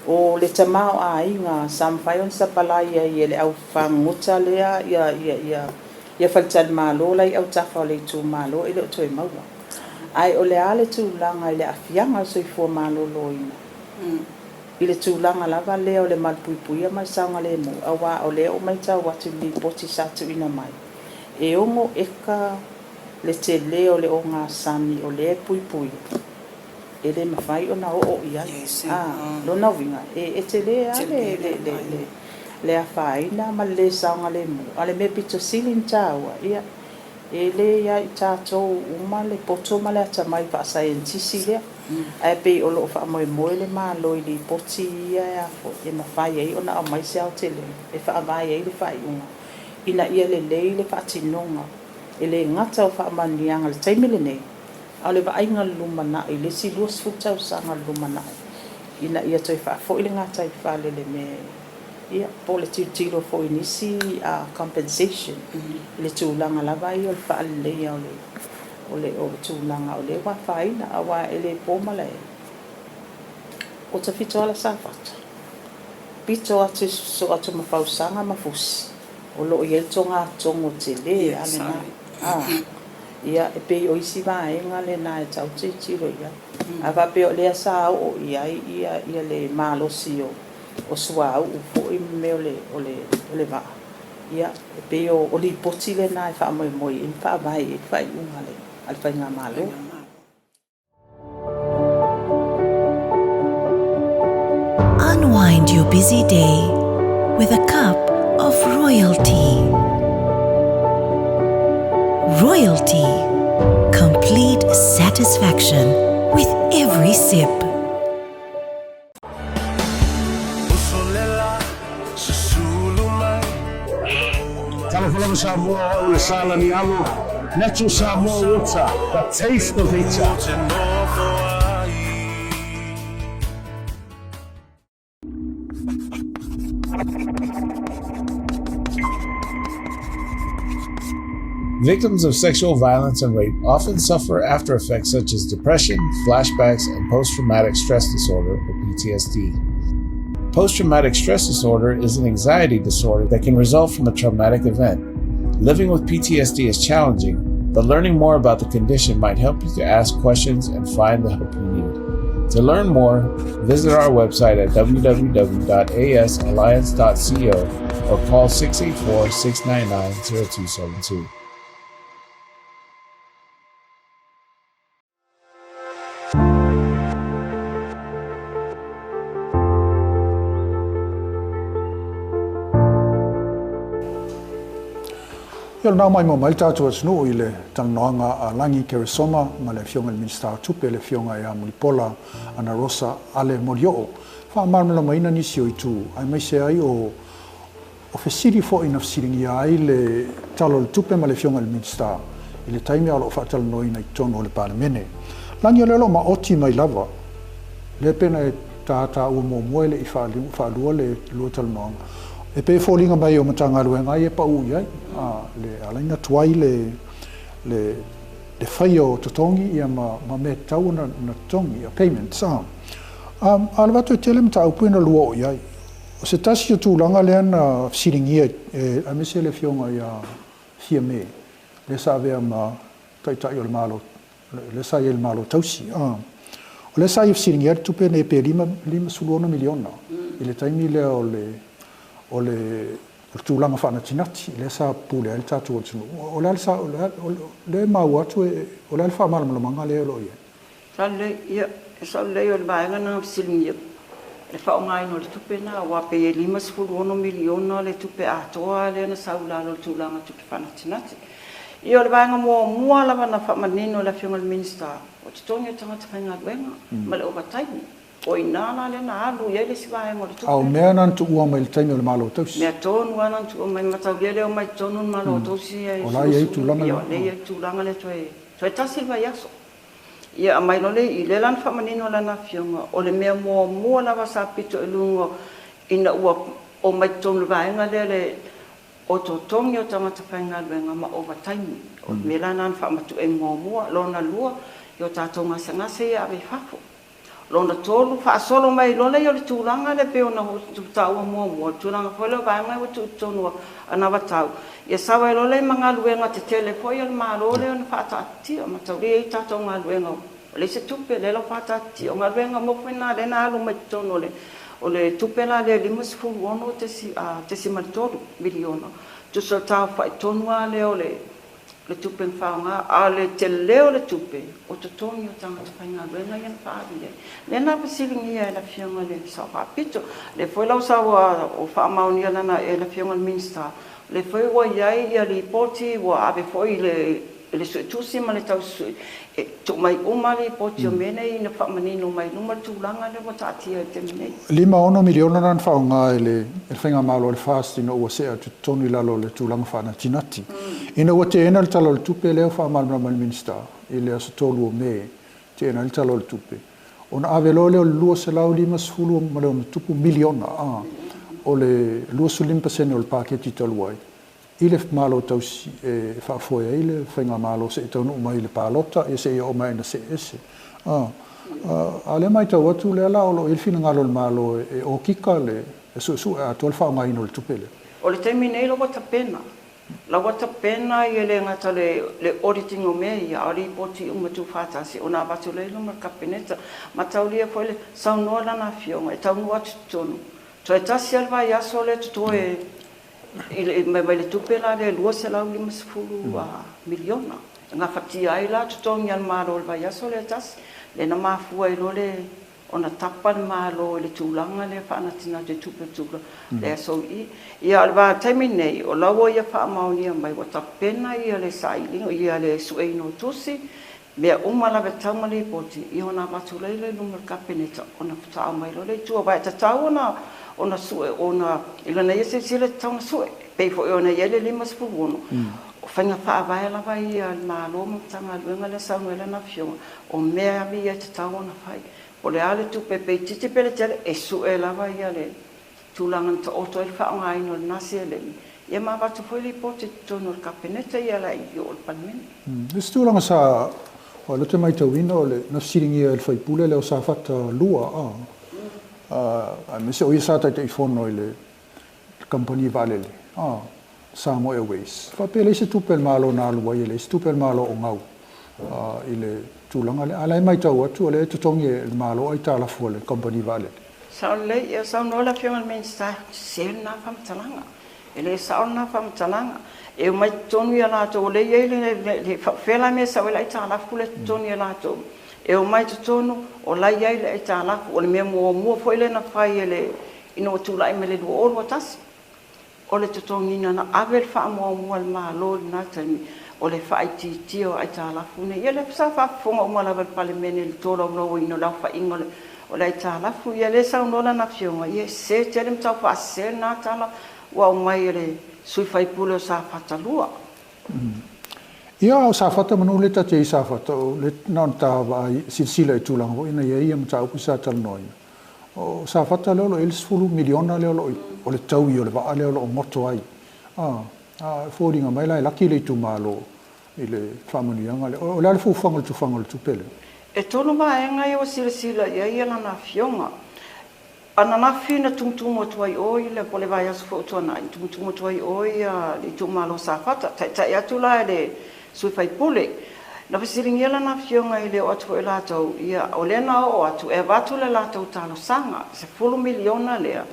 O le tamaoaiga sa mafai ona sapalai ai e le au fagota lea ia faletalimalo la i autafa o le itumalo e le o toe maua. Ae o le a le tulaga i le aafiaga o le soifua maloloina i le tulaga lava lea o le malupuipuia ma le saogalemu, aua o lea ua matau atu i le lipoti sa tuuina mai, e 6 eka le tele o le ogasami o lea e puipuia, e le mafai ona oo i ai. Lona uiga, e tele lava le afaina ma le le saogalemu. A o le mea pito sili ona taua, ia, e le ia i tatou uma le poto ma le atamai faasaienitisi lea, ae pei o lo o faamoemoe le Malo i lipoti ia e mafai ai ona aumai se aotelega e faavae ai le faaiuga ina ia lelei le faatinoga, e le gata o faamanuiaga i le taimi lenei, a o le vaaiga i le lumanai i le isi 20 tausaga o le lumanai, ina ia toe faafoi le gataifale i le mea ia, po o le tilotilo foi i nisi compensation i le tulaga lava ia o le faaleleia o le tulaga o lea ua afaina, aua e le po malae, o Tafitoala Safata, pito atu i sosoo atu ma Fausaga ma Fusi, o lo o i ai le togatogo tele lava lena. Ia, e pei o isi vaega lena e tatau ona tilotilo i ai. A faapea o lea sa oo i ai le malosi o suauu foi ma mea o le vaa, ia, e pei o lipoti lena e faamoemoe i ai ma faavae i ai le faaiuga a le faigamalo. Unwind your busy day with a cup of royalty. Royalty. Complete satisfaction with every sip. Talofa lava Samoa, o au le Salani Alo, Natural Samoa Water, the taste of nature. Victims of sexual violence and rape often suffer after effects such as depression, flashbacks, and post traumatic stress disorder, or PTSD. Post traumatic stress disorder is an anxiety disorder that can result from a traumatic event. Living with PTSD is challenging, but learning more about the condition might help you to ask questions and find the help you need. To learn more, visit our website at www.asalliance.co or call 684 699 0272. Ia, o lena ua maimoa mai le tatou atunuu i le talanoaga a Lagi Keresoma ma le Afioga i le Minisita o Tupe, le Afioga ia Mulipola Anarosa Ale Molioo, faamalamalamaina nisi o itu, aemaise ai o o fesili foi na fesiligia ai le Tala o le Tupe ma le Afioga i le Minisita i le taimi a o lo o faatalanoaina i totonu o le Palemene. Lagi o lea o lo o maoti mai lava lea pei ona e tataua muamua e le i faalua le lua talanoaga, e pei e foliga mai o Matagaluega ia e pau i ai, le ala ai ona tuai le le faia o totogi ia ma ma mea e tatau ona totogi, ia payments. A o le avatu e tele mataupu ia na lua oo i ai. O se tasi o tulaga lea na fesiligia e aemaise le Afioga ia Fiame, lea sa avea ma Taitai o le Malo, lea sa i ai i le Malo Tausi. O lea sa ia fesiligia ai le tupe nei pe $56 miliona i le taimi lea o le o le tulaga faanatinati lea sa pule ai le tatou atunuu. O le a le sa, o lea e maua atu o le a le faamalamalamaga lea o lo o i ai? Sa lelei, ia, e sao lelei o le vaega lena na fesiligia, le faaaogaina o le tupe lena, aua pei e $56 miliona le tupe atoa lea na sau i lalo o le tulaga o tupe faanatinati. Ia, o le vaega muamua lava na faamanino e le Afioga i le Minisita, o totogi o tagata faigaluega ma le ovataimi. O i ina la lea na alu i ai le isi vaega o le tupe. A o mea na na tuua mai i le taimi o le Malo Tausi. Mea tonu lava na na tuua mai, mataulia lea omai i totonu le Malo Tausi e O la e i ai tulaga lea. O lea e i ai tulaga lea toe tasi le vaiaso. Ia aumai loa le i lea la na faamanino e lana afioga, o le mea muamua lava sa pito i luga ina ua omai totonu i le vaega lea le o totogi o tagata faigaluega ma ovataimi. O le mea la lena na faamatuuina muamua. Lona lua, i o tatou gasegase ia e ave i fafo. Lona tolu, faasolo mai loa lea o le tulaga lea pei ona ou taua muamua, o le tulaga foi lea o vaega ia ua tuu i totonu o anavatau, ia sau ai loa lea ma galuega tetele foi a le Malo lea na faataatitia. Mataulia e i ai tatou galuega ua leai se tupe, lea la ua faataatitia. O galuega uma foi na lea na alu mai totonu o le tupe la lea $56.3 miliona, tusa o le taofai tonu lava lea o le le tupe na faaaoga, a o le tele o le tupe o totogi o tagata faigaluega ia na faaalu i ai. Lea na fesiligia e le Afioga i le Sao Faapito, lea foi la ua faamaonia e le Afioga i le Minisita, lea foi ua i ai lipoti ua ave foi i le Suetusi ma le Tausi Sue, e tuu mai uma lipoti o mea nei ina faamanino mai luma le tulaga lea ua taatia i le taimi nei. $56 miliona na na faaaoga e le Faigamalo a le FAST ina ua see atu i totonu i lalo o le tulaga faanatinati. Ina ua teena le Tala o le Tupe lea ua faamalamalama e le Minisita i le aso 3 o Me, teena ai le Tala o le Tupe, ona ave loa lea o le 250 ma le ono tupu miliona, o le 25% o le paketi talu ai, i le Malo Tausi e faafoe ai le Faigamalo seia taunuu mai i le palota, ia seia oo mai ina see ese. A o lea e matau atu lea la o lo o i ai le finagalo o le Malo e okika le e suesue atoa le faaaogaina o le tupe lea. O le taimi nei la ua tapena, la ua tapena ia le gata le auditing o mea ia, a o lipoti uma tuufaatasi ona avatu lea i luma o le Kapeneta. Mataulia foi le saunoa lana Afioga e taunuu atu i totonu, toe tasi lava le vaiaso lea totoe mai le tupe la lea e $250 miliona e gafatia ai la totogi a le Malo i le vaiaso lea e tasi, lea na mafua ai loa le ona tapa le Malo i le tulaga lea faanatinati o tupe tula le SOE. Ia, o le vaitaimi nei, o la ua ia faamaonia mai ua tapena ia le sailiga, ia le sueina o tusi, mea uma lava e tatau ma lipoti, ia ona avatu lea i luma o le Kapeneta ona faatoa aumai loa lea i tua. Aua e tatau ona sue ona i lana ia silasila e tatau ona sue, pei foi ona i ai le 56, o faiga faavae lava ia a le Malo ma Matagaluega lea e saunoa ai lana Afioga, o mea lava ia e tatau ona fai. Po o le a le tupe pe itiiti pe le tele, e sue lava ia le tulaga na taoto ai le faaaogaina o lena seleni, ia ma avatu foi lipoti i totonu o le Kapeneta ia la i o le Palemene. Le isi tulaga sa o lea ou te matauina o le na fesiligia e le sui usufono lea o Safata 2 a, aemaise o ia sa Taitaifono i le kamupani vaalele a Samoa Airways. Faapea e leai se tupe a le Malo na alu ai, e leai se tupe a le Malo o gau i le tulaga lea. A o la e matau atu o lea e totogi e le Malo aitalafu a le kamupani vaalele. Sao lelei, ia saunoa le Afioga i le Minisita, sese lena faamatalaga. E le sao lena faamatalaga. E omai totonu ia latou, o lea e i ai le faapefea la mea e sau ai le aitalafu lea e totogi e latou. E omai totonu, o la e i ai le aitalafu. O le mea muamua foi lea na fai e le ina ua tulai mai le 2021, o le totogiina na ave le faamuamua a le Malo i lena taimi, o le faaitiitia o aitalafu nei. Ia lea sa faafofoga uma lava e le Palemene i le tolaulauina o le aofaiga o le aitalafu. Ia lea e saunoa lana Afioga, ia e sese tele ma taufaasese lena tala ua aumai e le sui usufono o Safata 2. Ia, o Safata manu lea ta te i ai i Safata, o lea na ona ta vaai silasila i tulaga foi na i ai ia mataupu sa talanoaina. O Safata lea o lo o i ai le 10 miliona lea o lo o o le taui o le vaa lea o lo o goto ai. A, a foliga mai la e laki le itumalo i le faamanuiaga lea. O le a le fuafuaga o le tufaga o le tupe lea? E tolu vaega ia ua silasila i ai lana Afioga. Ananafi na tumutumu atu ai o i le, po o le vaiaso foi ua tuanai, na tumutumu atu ai o i le itumalo o Safata, taitai atu la e le sui faipule. Na fesiligia lana afioga i le oo atu foi o latou, ia, o lea na oo atu e avatu le latou talosaga, 10 miliona lea,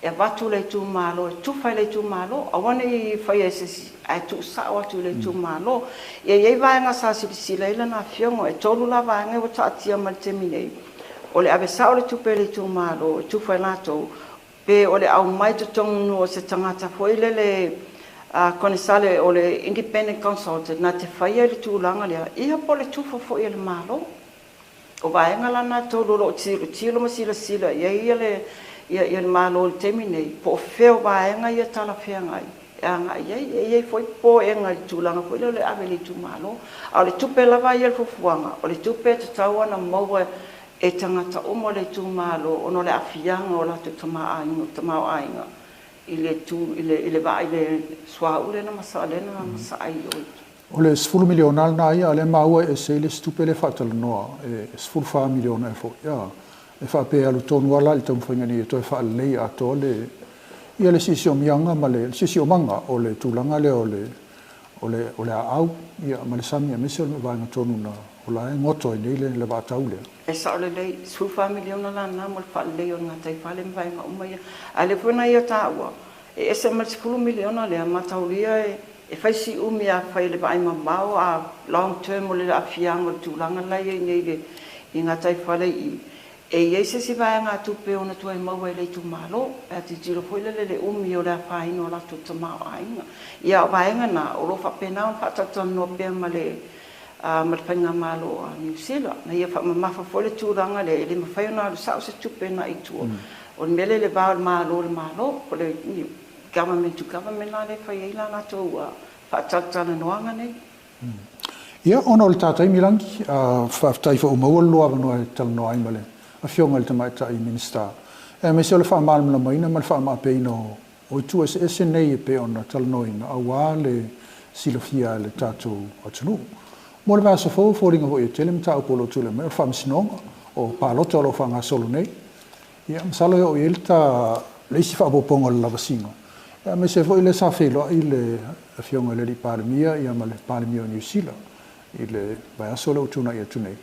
e avatu i le itumalo, e tufa i le itumalo, aua ne i faia e se isi, ae tuusao atu i le itumalo. Ia, e i ai vaega sa silasila ai lana afioga, e tolu la vaega ua taatia mai i le taimi nei, o le ave sao o le tupe i le itumalo e tufa i latou, pe o le aumai totonu o se tagata foi lele konesale o le independent consultant na te faia i le tulaga lea, ia po o le tufa foi e le Malo. O vaega la na tolu o lo o tilotilo ma silasila i ai le ia le Malo i le taimi nei, po o fea o vaega ia talafeagai e agai i ai. E i ai foi popoega i le tulaga foi lea o le ave i le itumalo. A o le tupe lava ia le fuafuaga, o le tupe e tatau ona maua e tagata uma o le itumalo ona o le aafiaga o latou tamaoaiga i le tu i le i le vaa i le suauu lea na masaa i o. O le 10 miliona lena ia, a o lea e maua e ese ai le isi tupe lea e faatalanoa, e 14 miliona e foi, a, e faapea e alu tonu lava la i le taumafaiga nei e toe faalelei atoa le, ia le siosiomiaga ma le siosiomaga o le tulaga lea o le, o le, o le aau, ia, ma le sami, aemaise o le vaega tonu na, o la e goto ai nei le, le vaatau lea. E sao lelei, 14 miliona la na mo le faalelei o le gataifale ma vaega uma ia. A o lea foi na ia taua, e ese ma le 10 miliona lea, mataulia e, e fai si umi a fai le vaai mamao a long term o le aafiaga o le tulaga la i ai nei le i gataifale i e i ai se isi vaegatupe ona toe maua e le itumalo, pe a tilotilo foi lele i le umi o le afaina o latou tamaoaiga. Ia, o vaega na, o lo o faapena ona faatalatalanoa pea ma le ma le faigamalo a Niu Sila, na ia faamamafa foi le tulaga lea, e le mafai ona alu sao se tupe na i tua. O le mea lea i le va o le Malo i le Malo, o le government to government la lea e fai ai la latou faatalatalanoaga nei. Ia, ona o le ta taimi, Lagi, faafetai foi ua maua le lua avanoa e talanoa ai ma le Afioga i le Tamaitai Minisita, aemaise o le faamalamalamaina ma le faamaapeina o itu eseese nei e pei ona talanoaina aua le silafia e le tatou atunuu. Mo le vaiaso fou, e foliga foi e tele mataupu o lo o tulai mai, o le faamasinoga, o palota o lo o faagasolo nei. Ia, masalo e oo i ai le ta le isi faaopoopoga o le lavasiga, aemaise foi lea sa feiloai le Afioga i le Alii Palemia ia ma le Palemia o Niu Sila i le vaiaso lea ua tuanai atu nei.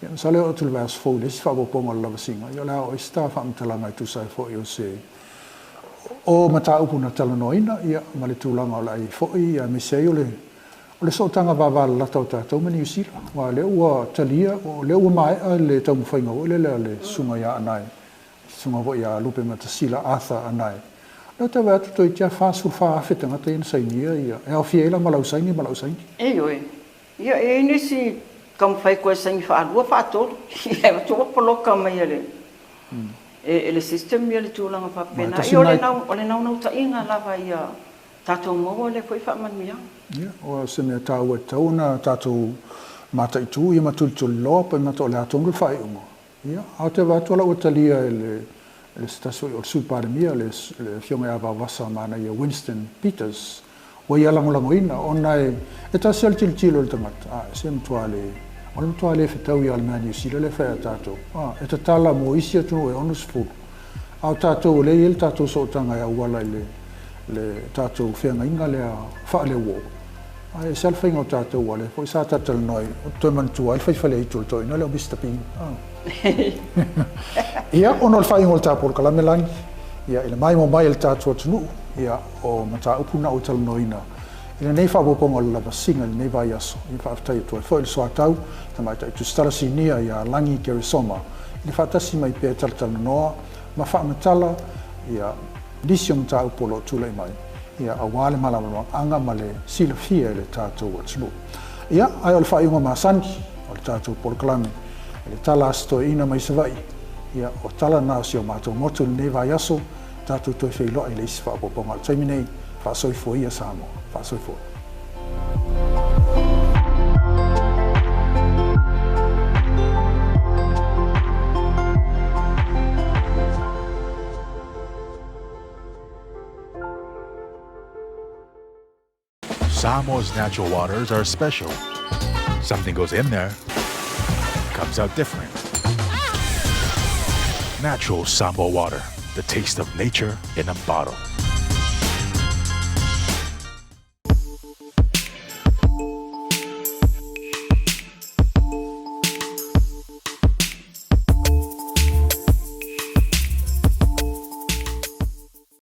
Ia, masalo e oo atu i le vaiaso fou i le isi faaopoopoga o le lavasiga, ia o le a oo ai se ta faamatalaga e tusa ai foi o se o mataupu na talanoaina, ia, ma le tulaga o le a i ai foi, aemaise ai o le O le sootaga vavalalata o tatou ma Niu Sila, aua o lea ua talia, o lea ua maea le taumafaiga foi lele a le Susuga ia Anae, le Susuga foi ia Lupematasila Arthur Anae. O lea ou te vaai atu toeitiiti lava 44,000 tagata ia na sainia ia, e aofia ai la ma lau saini ma lau saini. Ioe. Ia, e i ai nisi taumafai toe saini faalua, faatolu, ae ua poloka mai e le e le system ia le tulaga faapena. Ia, o le naunautaiga lava ia tatou maua lea foi faamanuiaga. Ia, o se mea taua e tatau ona tatou mataitu ia ma tulituliloa pe mata o le a tonu le faaiuga. Ia, ae ou te vaai atu o la ua talia e le e se tasi foi o le Sui Palemia, le Afioga ia Vaovasa Manaia Winston Peters, ua ia lagolagoina, ona e tasi lava le tilotilo a le tagata, a, se matua le, o le matua le fetaui lava o le mea a Niu Sila lea e fai ia tatou, a, e tatala mo isi atunuu e 60, a o tatou o lea e i ai le tatou sootaga e auala i le, le tatou feagaiga lea faaleuo. Ae ese lava le faiga o tatou aua o lea foi sa talatalanoa ai, ou te toe manatua ai le faifale aitu o le toeaina lea o Mister Bean. Ia, ona o le faaiuga o le ta polokalame Lagi, ia, i le maimoa mai a le tatou atunuu, ia, o mataupu na ou talanoaina i lenei faaopoopoga o le lavasiga i lenei vaiaso. Ia, faafetai atu ai foi i le soatau, Tamaitai Tusitala Sinia ia Lagi Keresoma, i le faatasi mai pea e talatalanoa ma faamatala, ia, nisi o mataupu o lo o tulai mai, ia, aua le malamalamaaga ma le silafia e le tatou atunuu. Ia, ae o le faaiuga masani o le tatou polokalame, i le tala a se toeaina mai Savaii, ia, o tala na o si o matou motu i lenei vaiaso, tatou toe feiloai i le isi faaopoopoga o le taimi nei, faasoifua ia Samoa. Faasoifua. Samoa's natural waters are special. Something goes in there, comes out different. Natural Samoa water, the taste of nature in a bottle.